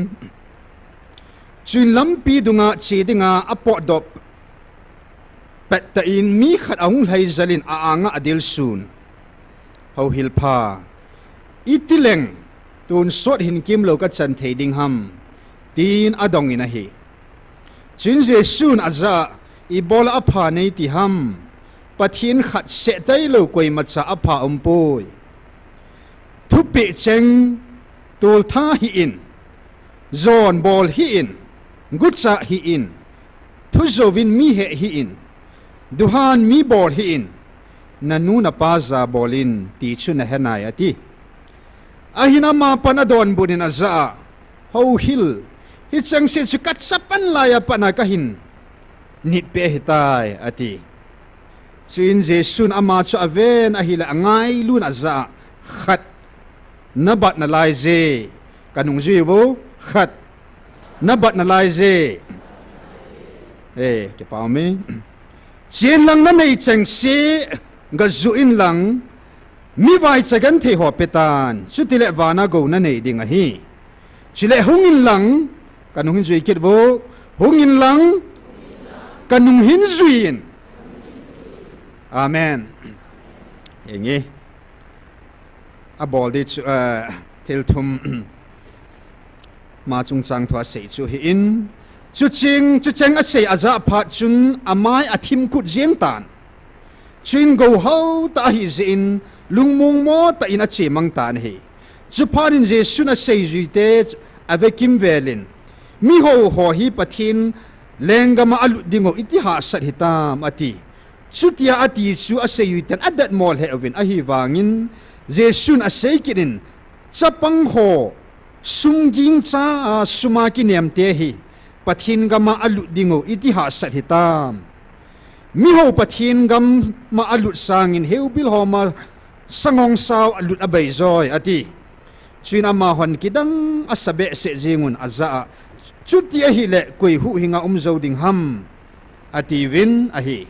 Chuin lampi dunga che dinga apotdoh pettah in mi khat ahung lhaijal in a-anga adilsun. Houhil pha, itileng tonsot hinkemlou kachan thei ding ham, tin adongin ahi. Chuin Jesun ajah a, ibola apha neiti ham, Pathen khat seh tailou koimacha apha umpoi. Thupeh cheng, toltha hih in, jon bol hih in, gucha hih in, thu jouvin mi heh hih in, duhan mi bol hih in, nanu napa ja bol in, ti chu nahenai ati. Ahin ama pan adonbut in ajah a, houhil, hichengse chu kachapan laiya pat a kahin nitpeh ahitai ati. Chuin Jesun ama chu aven ahile angailun ajah a, khat nabat nalai je, kanung jui uvo, khat nabat nalai je. Eh, kipa ume. Chen lang nanei chengse gajoh inlang, mi vaicha genthei ho petan, chutile vana gou nanei ding ahi. Chule hung inlang, kanung hin jui kit uvo, hung inlang, kanung hin jui in. Amen. Henge. Abol ding chu, eh, thil thum, ama chungchang thu asei chu ahin. Chucheng, chucheng asei ajah phat chun amai athim kut jeng tan. Chuin gou hao tah ahi jeh in lungmong mo tah in ache mang tan ahi. Chuphat in Jesun aseijuite ave kimvel in, miho ho hi Pathen lenggam a alut dingu iti hahsat hitam ati. Chutia ati chu aseijuiten adatmo lheh uvin, ahivangin Jesun asei kit in, chapang ho sum ging cha a sum a kinemte hi Pathen gam a alut dingu iti hahsat hitam. Miho Pathen gam a alut sangin heubil ho ma sangongsao alut abeijoi ati. Chuin amahon kidang asa behseh jengun ajah a, chuti ahile koi huhhing a um jou ding ham, atiuvin ahi.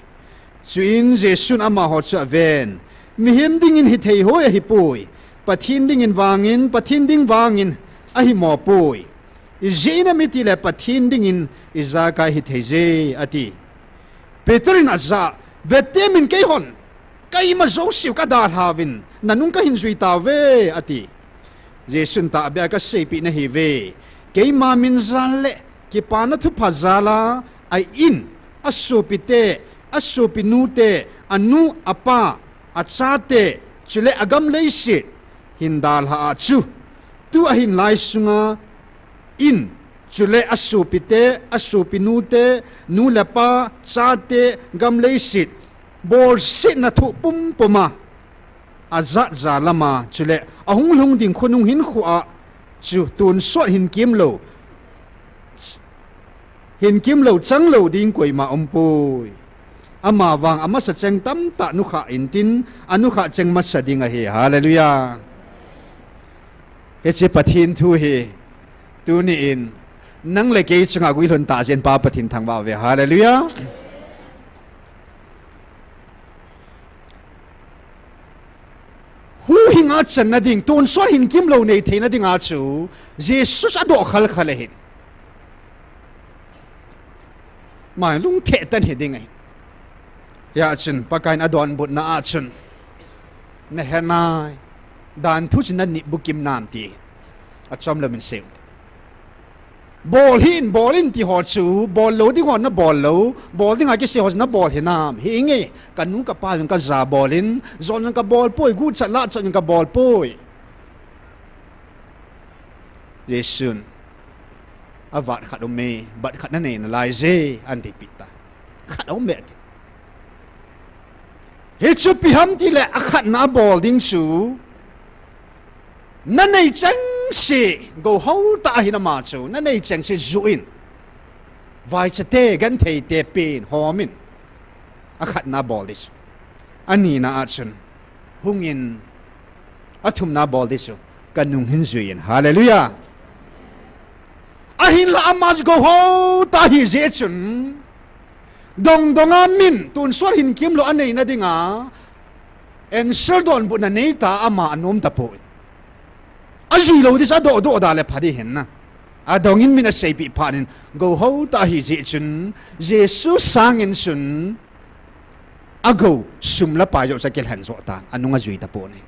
Chuin Jesun amaho chu aven, mihem dingin hithei hoi ahipoi, Pathen dingin vangin, Pathen ding vangin ahimo poi. Ijeh inem itile Pathen dingin ijakai hithei je ati. Peter in ajah, vetemin keihon keima jouseu kadalhauvin, nanung kahin jui tauve ati. Jesun tahbeh a kaseipeh nahiuve, keima min jal le kipana thupha jal a, a in, asopite, asopinute, anu, apa, achate, chule agam leiset hin dalha a chu, tua hin lai sunga in, chule asopite, asopinute, nu le pa, chate, gam leiset, bolsetna thoh pumpum a, ajat ja lam a, chule ahung lhung ding khonung hinkho a chu tonsot hinkemlou, hinkemlou changlou ding koima umpoi. Amavang amasa cheng tamtah nukhah intin, anukhah cheng masa ding ahi. Hallelujah. Hiche Pathen thu hi tuni in nang le kei chunga guilhun tah jeh in Pa Pathen thangvah uve. Hallelujah. Huhhing a channa ding, tonsot hinkemlou nei theina dinga chu Jesu adoh khalkhal ahin. Ama lungthim tah hi ding ahi. Hijeh chun Pakaiyin adonbutna a chun, nahenai, danthu chu nanit bukim nam ti, achom loumin sei ute. Bol hih in, bol in ti ho chu, bol lou ding ho nabol lou, bol dinga kisei ho chu nabol hinam? Hinge, kanu kapa jong kaja bol in, jon jong kabol poi, guchat lachat jong kabol poi. Jesun, avat khat aume, bat khat nanei nalai je, anti peh tai. Khat aume ati. Hichu ipi ham tile akhatna abol ding chu, nanei chengse, gou hou tah ahin ama chu, nanei chengse ju in. Vaicha te, genthei te pen, hom in. Akhatna abol ding chu. Anina a chun, hung in, athumna abol ding chu, kanung hin jui in. Hallelujah. Ahinla ama chu gou hou tah ahi jeh chun, dongdong a min, tonsot hinkemlou anei nadinga, answer donbutna nei ta ama anom tapoi. Ajui lou ding chu adoh doh da le pha ding hin na. Adong in min aseipeh phat in, gou hou tah ahi jeh chun, Jesu sangin chun, agou, sum le pai jouse akilhen jo tan, anung ajui tapon ahi.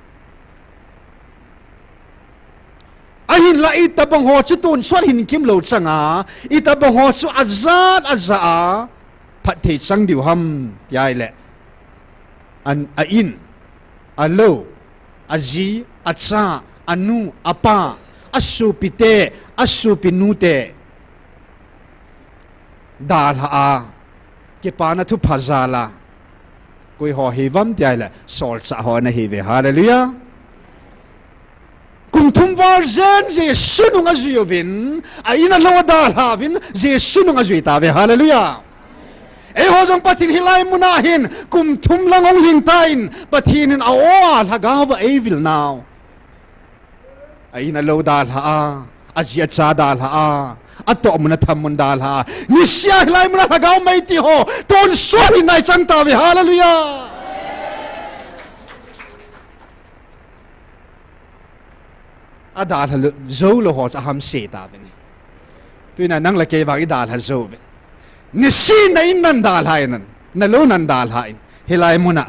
Ahinla itobang ho chu tonsot hinkemlou changa, itobang ho chu ajat ajat a, phatthei chang diu ham, ti ahile. An, a in, alou, aji, acha, anu, apa, asopite, asopinu te. Dalha a, kipana thupha jal a. Koi ho hiuvam ti ahile, solchah ho nahiuve, hallelujah. Kum thum val jen Jesu nung ajui uvin, a in alou adalha uvin, Jesu nung ajui tauve, hallelujah. Eiho jong Pathen hilai muna hin, kum thum lang hung lhing tan, Pathen in a-o a lhagao va eivil nau. A in alou dalha a, aji acha dalha a, atoh mun atham mun dalha a. Nisea hilai muna lhagao mei ti ho, tonsot hin nai chang tauve, hallelujah. Adalha lou, jou lou ho chu ahamse tauve. Tunia nang le kei vang idalha jou uve. Nisea na in nan dalha in, nalou nan dalha in. Hilai muna,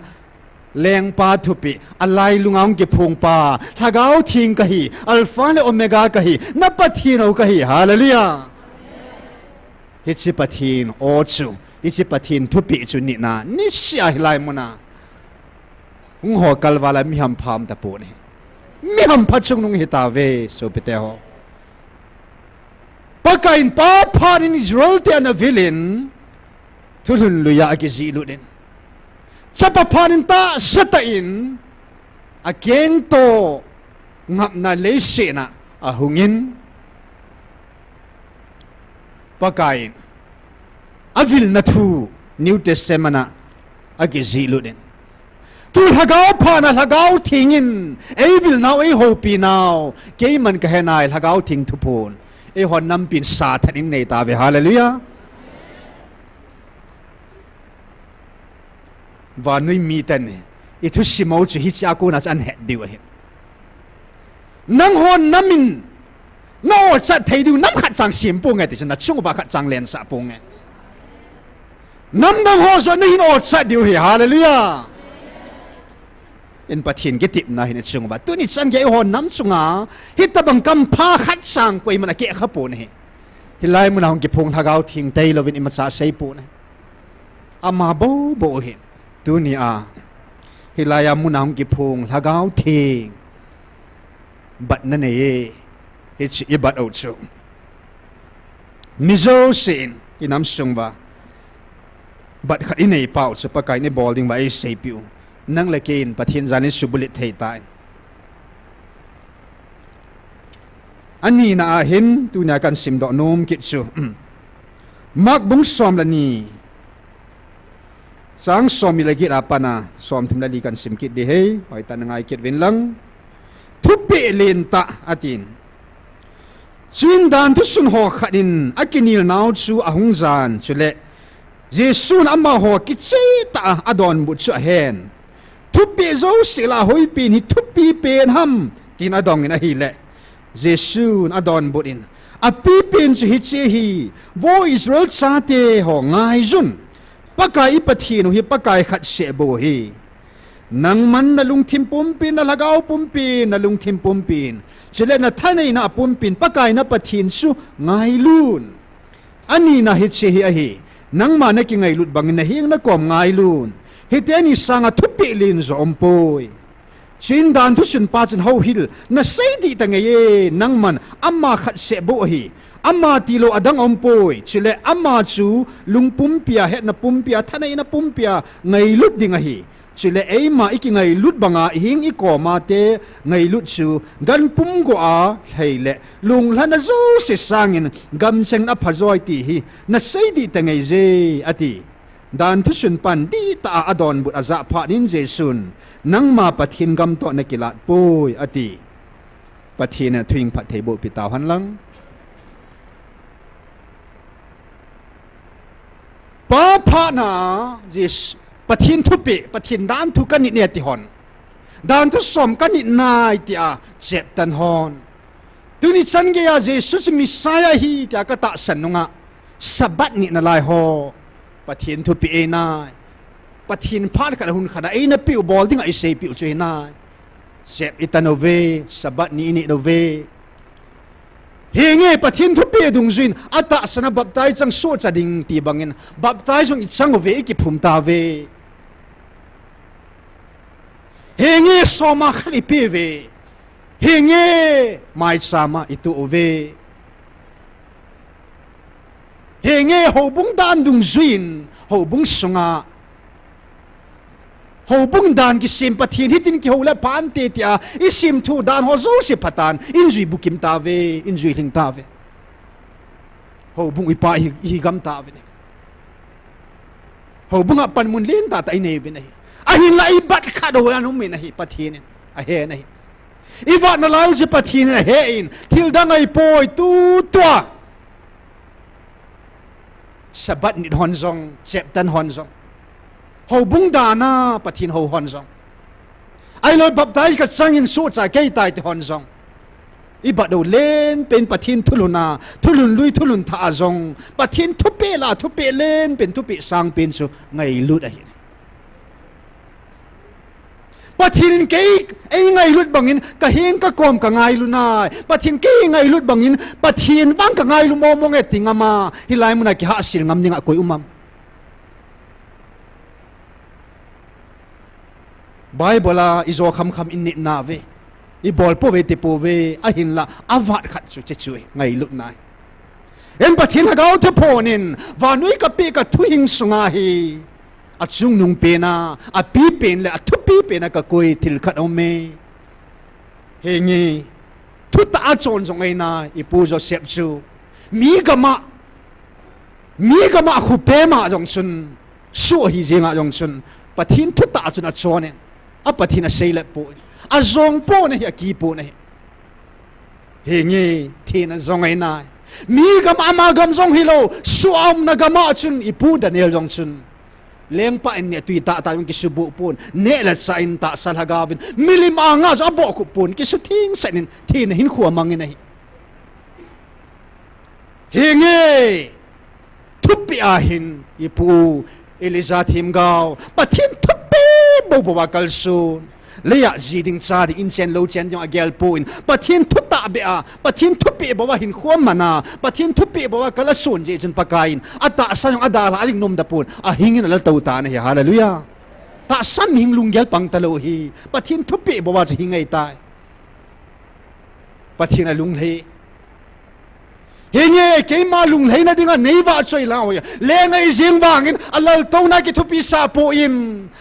lengpa thupeh, alailunga hung kiphong pa, Lhagao Theng kahi, Alpha le Omega kahi, na Pathen u kahi, hallelujah. Hiche Pathen o chu, hiche Pathen thupeh chu nina, nisea hilai muna. Hung ho kalval a mi hampha um tapon ahi. Mi hampha chungnung hitauve, sopite ho. Pakaiyin pa phat in Israel te ana vil in, thulhun lui a akijih lut in. Chapa phat in tahsa tah in, akengto ngapna leiset a ahung in. Pakaiyin, avilna thu New Testament a akijih lut in. Tu Lhagao phat a Lhagao Theng in, eivilnau, eihoupi nau, keiman kahe nai Lhagao Theng thuphon. Eiho nampin sathat in nei tauve, hallelujah. Vannoi miten, ithusim u chu hichea kona chu ahet diu ahi. Nangho nam in, na-ochat thei diu, nam khat chang sem ponge, tichun nachung uva khat chang lensah ponge. Nam dang ho joh nahin ochat diu ahi, hallelujah. In Pathen kitepna hin ichung uva. Tuni chan gei eiho nam chunga, hitobang kampha khat chang koiman akeh khapon ahi. Hilai muna hung kiphong Lhagao Theng tailouvin imacha seipon ahi. Ama bou bou hin. Tunia, hilai a muna hung kiphong Lhagao Theng. Bat nanei e. Hiche ibat u chu. Mi jousen, inam sung uva. Bat khat inei pau chu Pakaiyin ibol ding uva eiseipeh u. Nang le keiyin Pathen jan in subulut thei tai. Anina a hin, tunia kahin simdoh nom kit chu. Mark bung som le ni. Chang som ni le get a pat a, som thum le li kahin sim kit ding ahi, hoitah in ngai kit uvin lang. Thupeh lentah atin. Chuin danthu sun ho khat in akinel nau chu ahung jan, chule Jesun amaho kicheh tah a adonbut chu ahen. Thupeh jouse lah a hoipen hi thupi pen ham, tin adongin ahile. Jesun adonbut in, apipen chu hiche ahi, vo Israel chate ho ngaijun. Pakai i Pathen u hi Pakai khat seh bou ahi. Nangman nalungthim pumpin, nalhagao pumpin, nalungthim pumpin, chule nathaneina pumpin Pakai na Pathen chu ngailun. Anina hiche hi ahi, nangma nakingailut bangin naheng nakom ngailun. Hiteni sanga thupeh len jo umpoi. Chuin danthu sunpa chun houhil, nasei dih tangei e, nangman ama khat seh bou ahi. Ama tilou adang aumpoi, chule ama chu lungpumpia, hetna pumpia, thaneina pumpia ngailut ding ahi. Chule eima ikingailut banga iheng ikoma te ngailut chu gan pumgo a lhei le lunglhana jouse sangin gamcheng aphajoi ti hi nasei dih tangei je, ati. Danthu sunpan dihtah a adonbut ajah phatnin Jesun, nangma Pathen gam toh nakilat poi, ati. Pathen in thuhing phatthei boh pi tauhen lang. Pa phatna, Jesu, Pathen thupeh, Pathen danthu kanit ne ati hon. Danthu som kanit nai tia cheptan hon. Tuni chan geiya Jesu chu Messiah ahi tia katahsan nunga, Sabbath nit nalai ho, Pathen thupeh einai. Pathen phat khat a hun khat a eina peh u bol dinga iseipeh u chu hinai. Chep itan uve, Sabbath ni init uve. Henge Pathen thupeh dungjuiyin, atahsan a baptize chang sohcha ding ti bangin, baptize jong ichang uve, ikiphum tauve. Henge soma khat ipeuve. Henge maichama itoh uve. Henge houbung dan dungjuiyin, houbung sunga, houbung dan kisem Pathen hitin kihou le phante tia isimthu dan ho jouse phatan, injui bukim tauve, injui lhing tauve. Houbung upa ihi, ihi gam tauvin ahi. Houbunga panmun lentah tah inei uvin ahi. Ahinla ibat khat ho aum in ahi, Pathen in ahen ahi. Ivat nalai u chu Pathen in ahen, thil dang ahipoi, tutua Sabbath nit hon jong, cheptan hon jong, houbung dana Pathen hou hon jong, ahilou baptize kachangin sohcha keitai ti hon jong, ibat u lenpen Pathen thulhun a, thulhun lui thulhun thah a jong, Pathen thupeh la, thupeh lenpen, thupeh sangpen chu ngailut ahi. Pathen in kei, eingailut bangin, kaheng kakom kangailu nai. Pathen kei ngailut bangin, Pathen vang kangailu mongmong e ti ngam a, hilai muna kihahsel ngam dinga koi um am? Bible a ijo khamkham init nauve, ibol pouve, ti pouve, ahinla, avat khat chu, hiche chu ngailutna ahi. Pathen Lhagao Thupha in, vannoi kapeh kathuhing sunga hi, achungnung pena, apipen le athupi pena kakoi thil khat aume. Henge, thutah a chon jong eina, ipu Joseph chu, mi gam a, mi gam a khupema jong chun, soh ahi jenga jong chun, Pathen thutah chun achon in, a Pathen aseilet poi, ajong pon ahi, aki pon ahi. Henge, thina jong eina, mi gam, ama gam jong hilou, soh a umna gam a chun, ipu Daniel jong chun, lengpa in neh tui tahtah jong kisubuh pon, neh le chah in tahsa lhagaovin, milim anga jong abohkhup pon, kisuthengset in, thina hinkho amangin ahi. Henge, thupeh a hin, ipu Elijah themgao, Pathen thupeh bou bou a kalson, leiya ji ding cha ding, inchen louchen ding agel pon, Pathen thutah beh a, Pathen thupeh bou a hinkho amana, Pathen thupeh bou a kal ason jeh chun Pakai in, atahsa jong adalha a ding nomda pon, ahing in ala tou tan ahi, hallelujah. Tahsa mihing lunggel pang talou hi, Pathen thupeh bou a chu hing ahitai. Pathen alunglhai. Henge, keima lunglhaina dinga neivahchoi lauvin, leng ahi jeng vangin, alaltouna kithupisah poi,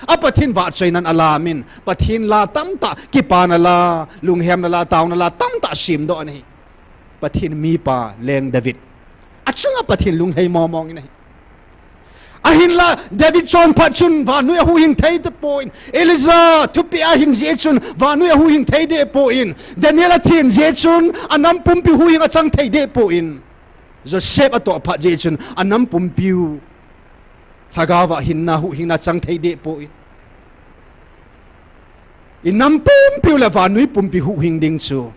a Pathen vahchoinan alamin, Pathen la tamtah, kipana la, lunghemna la, taona la tamtah asemdoh in ahi. Pathen mipa leng David, achunga Pathen lunglhai mongmong in ahi. Ahinla David chonphat chun vannoi ahuhhing thei deh poi, Elijah thupeh a hing jeh chun vannoi ahuhhing thei deh poi, Daniel athem jeh chun anam pumpi huhhing achang thei deh poi, Joseph atoh phat jeh chun anam pumpiu lhagao a hinna huhhingna chang thei deh poi. Inam pumpiu le vannoi pumpi huhhing ding chu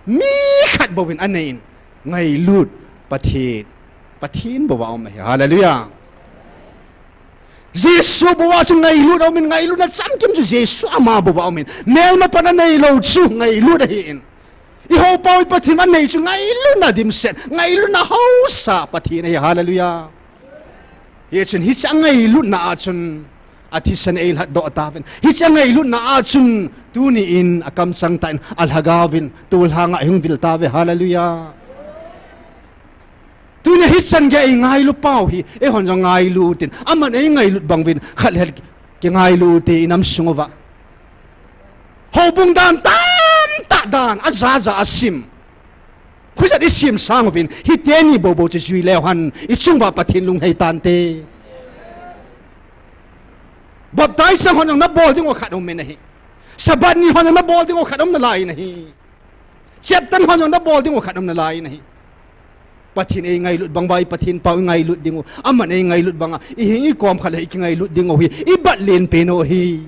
mi khat bouvin anei in, ngailut Pathen, Pathen bou a um ahi. Hallelujah. Jesu bou a chu ngailut aumin, ngailutna chamkim chu Jesu ama bou a aumin. Melma pan anei lou chu ngailut ahin. Ihou pau i Pathen anei chu ngailutna dimset, ngailutna haosa Pathen ahi, hallelujah. Hichun hiche ngailutna a chun athisan eilhat doh tauvin. Hiche ngailutna a chun tuni in akamchang tah in alhagaovin tolhang a ihung vil tauve, hallelujah. Tuni hichan gei eingailu pau hi, eihon jong ngailu utin. Aman eingailut bang uvin, khat le khat kingailu ute inam sung uva. Houbung dan tamtah dan, ajaja asim. Khujat isim sang uvin, hiteni boubou chu jui leu hen, ichung uva Pathen lunghei tante. Baptize hon jong nabol ding u khat um in ahi. Sabbath ni hon jong nabol ding u khat um nalai in ahi. Cheptan hon jong nabol ding u khat um nalai in ahi. Pathen eingailut bang uva, i Pathen pau ingailut ding u. Aman eingailut bang a, ihing ikom khat le ikingailut ding u hi, ibat len pen u ahi.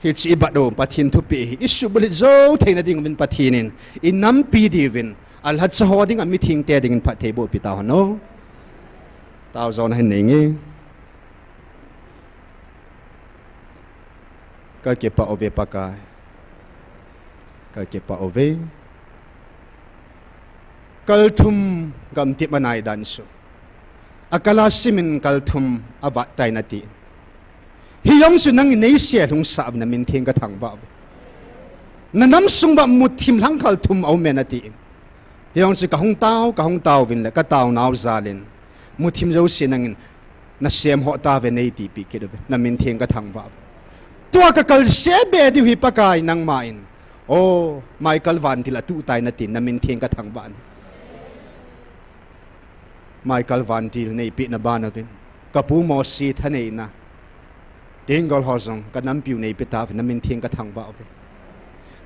Hiche ibat u, Pathen thupeh hi, isuhbulhit jou theina ding uvin Pathen in, inampi diuvin, alhacha ho dinga mithengte dingin phattheiboh pi tahen o. Tao jona hin nei nge. Kakipah uve Pakai. Kakipah uve. Kal thum gamtep anai dan chu. Akal a simin kal thum avat tai nati. Hijong chu nangin neisel hung sah uvin namin theng kathangvah uve. Nanam sung uva muthim lhang kal thum aume nati. Hijong chu kahung tao, kahung tao uvin le katao nau jal in. Muthim jouse nangin nasem ho tauve neitipeh kit uve, namin theng kathangvah uve. Tua kakal seh be diu hi Pakai nangma in. O, Michael vantil atuh tai natin, namin theng kathangvah in ahi. Michael vantil neipeh na ban uvin. Kapu Mosi thaneina. Tenggol ho jong kanampiu neipeh tauvin, namin theng kathangvah uve.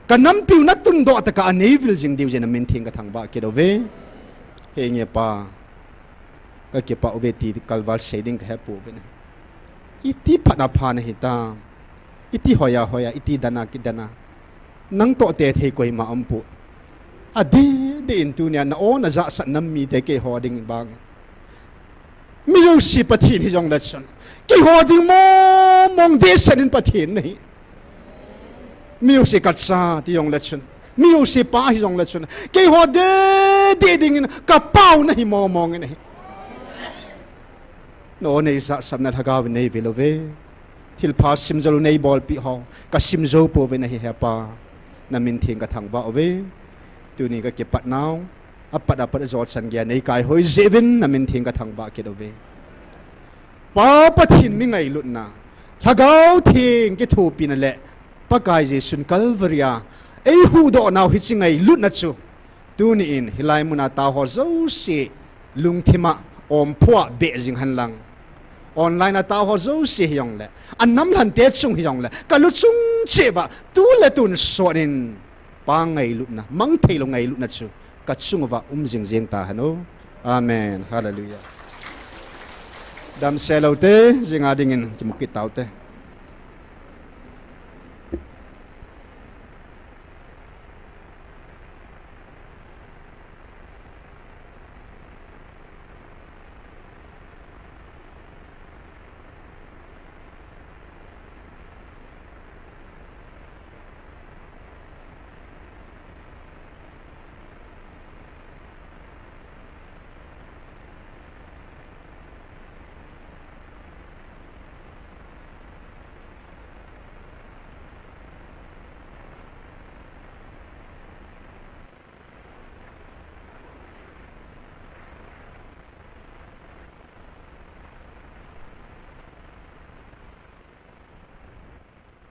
Kanampiu natundoh tah a neivil jing diu jeh in namin theng kathangvah kit uve. Henge Pa. Kakipah uve ti kalval sei ding kahepouvin ahi. Iti phatna pha nahi tam. Iti hoiya hoiya, iti dana kidana. Nangtoh tethei koima umpoi. Adeh deh in tunia na-o najahsah nam mite keiho ding vangin. Mi jouse Pathen hijong le chun. Keiho ding mong mong dehset in Pathen nahi. Mi jouse kacha ti jong le chun. Mi jouse pa hijong le chun. Keiho deh deh dingin kapao nahi mong mong in ahi. Na-o neijahsah na lhagao in neivil uve. Thilpha simjou neibolpeh ho. Kasim jou pouvin ahi He Pa. Namin theng kathangvah uve. Tuni kakipat nau. Apat apat ajol chan geiya neikaihoi jeh uvin namin theng kathangvah kit uve. Pa Pathen mi ngailutna. Lhagao Theng kithopina le. Pakai Jesun Calvary a. Eihuhdoh nau hiche ngailutna chu. Tuni in hilai muna tao ho jouse. Lungthima omphoh a beh jing henlang. Online a tao ho jouse hijongle. Anam lhante chung hijongle. Kalu chung cheh uva. Tuletu sot in. Pa ngailutna, mangtheilou ngailutna chu kachung uva um jingjing tahen o. Amen. Hallelujah. Damsel loute, jinga dingin kimu kit taute.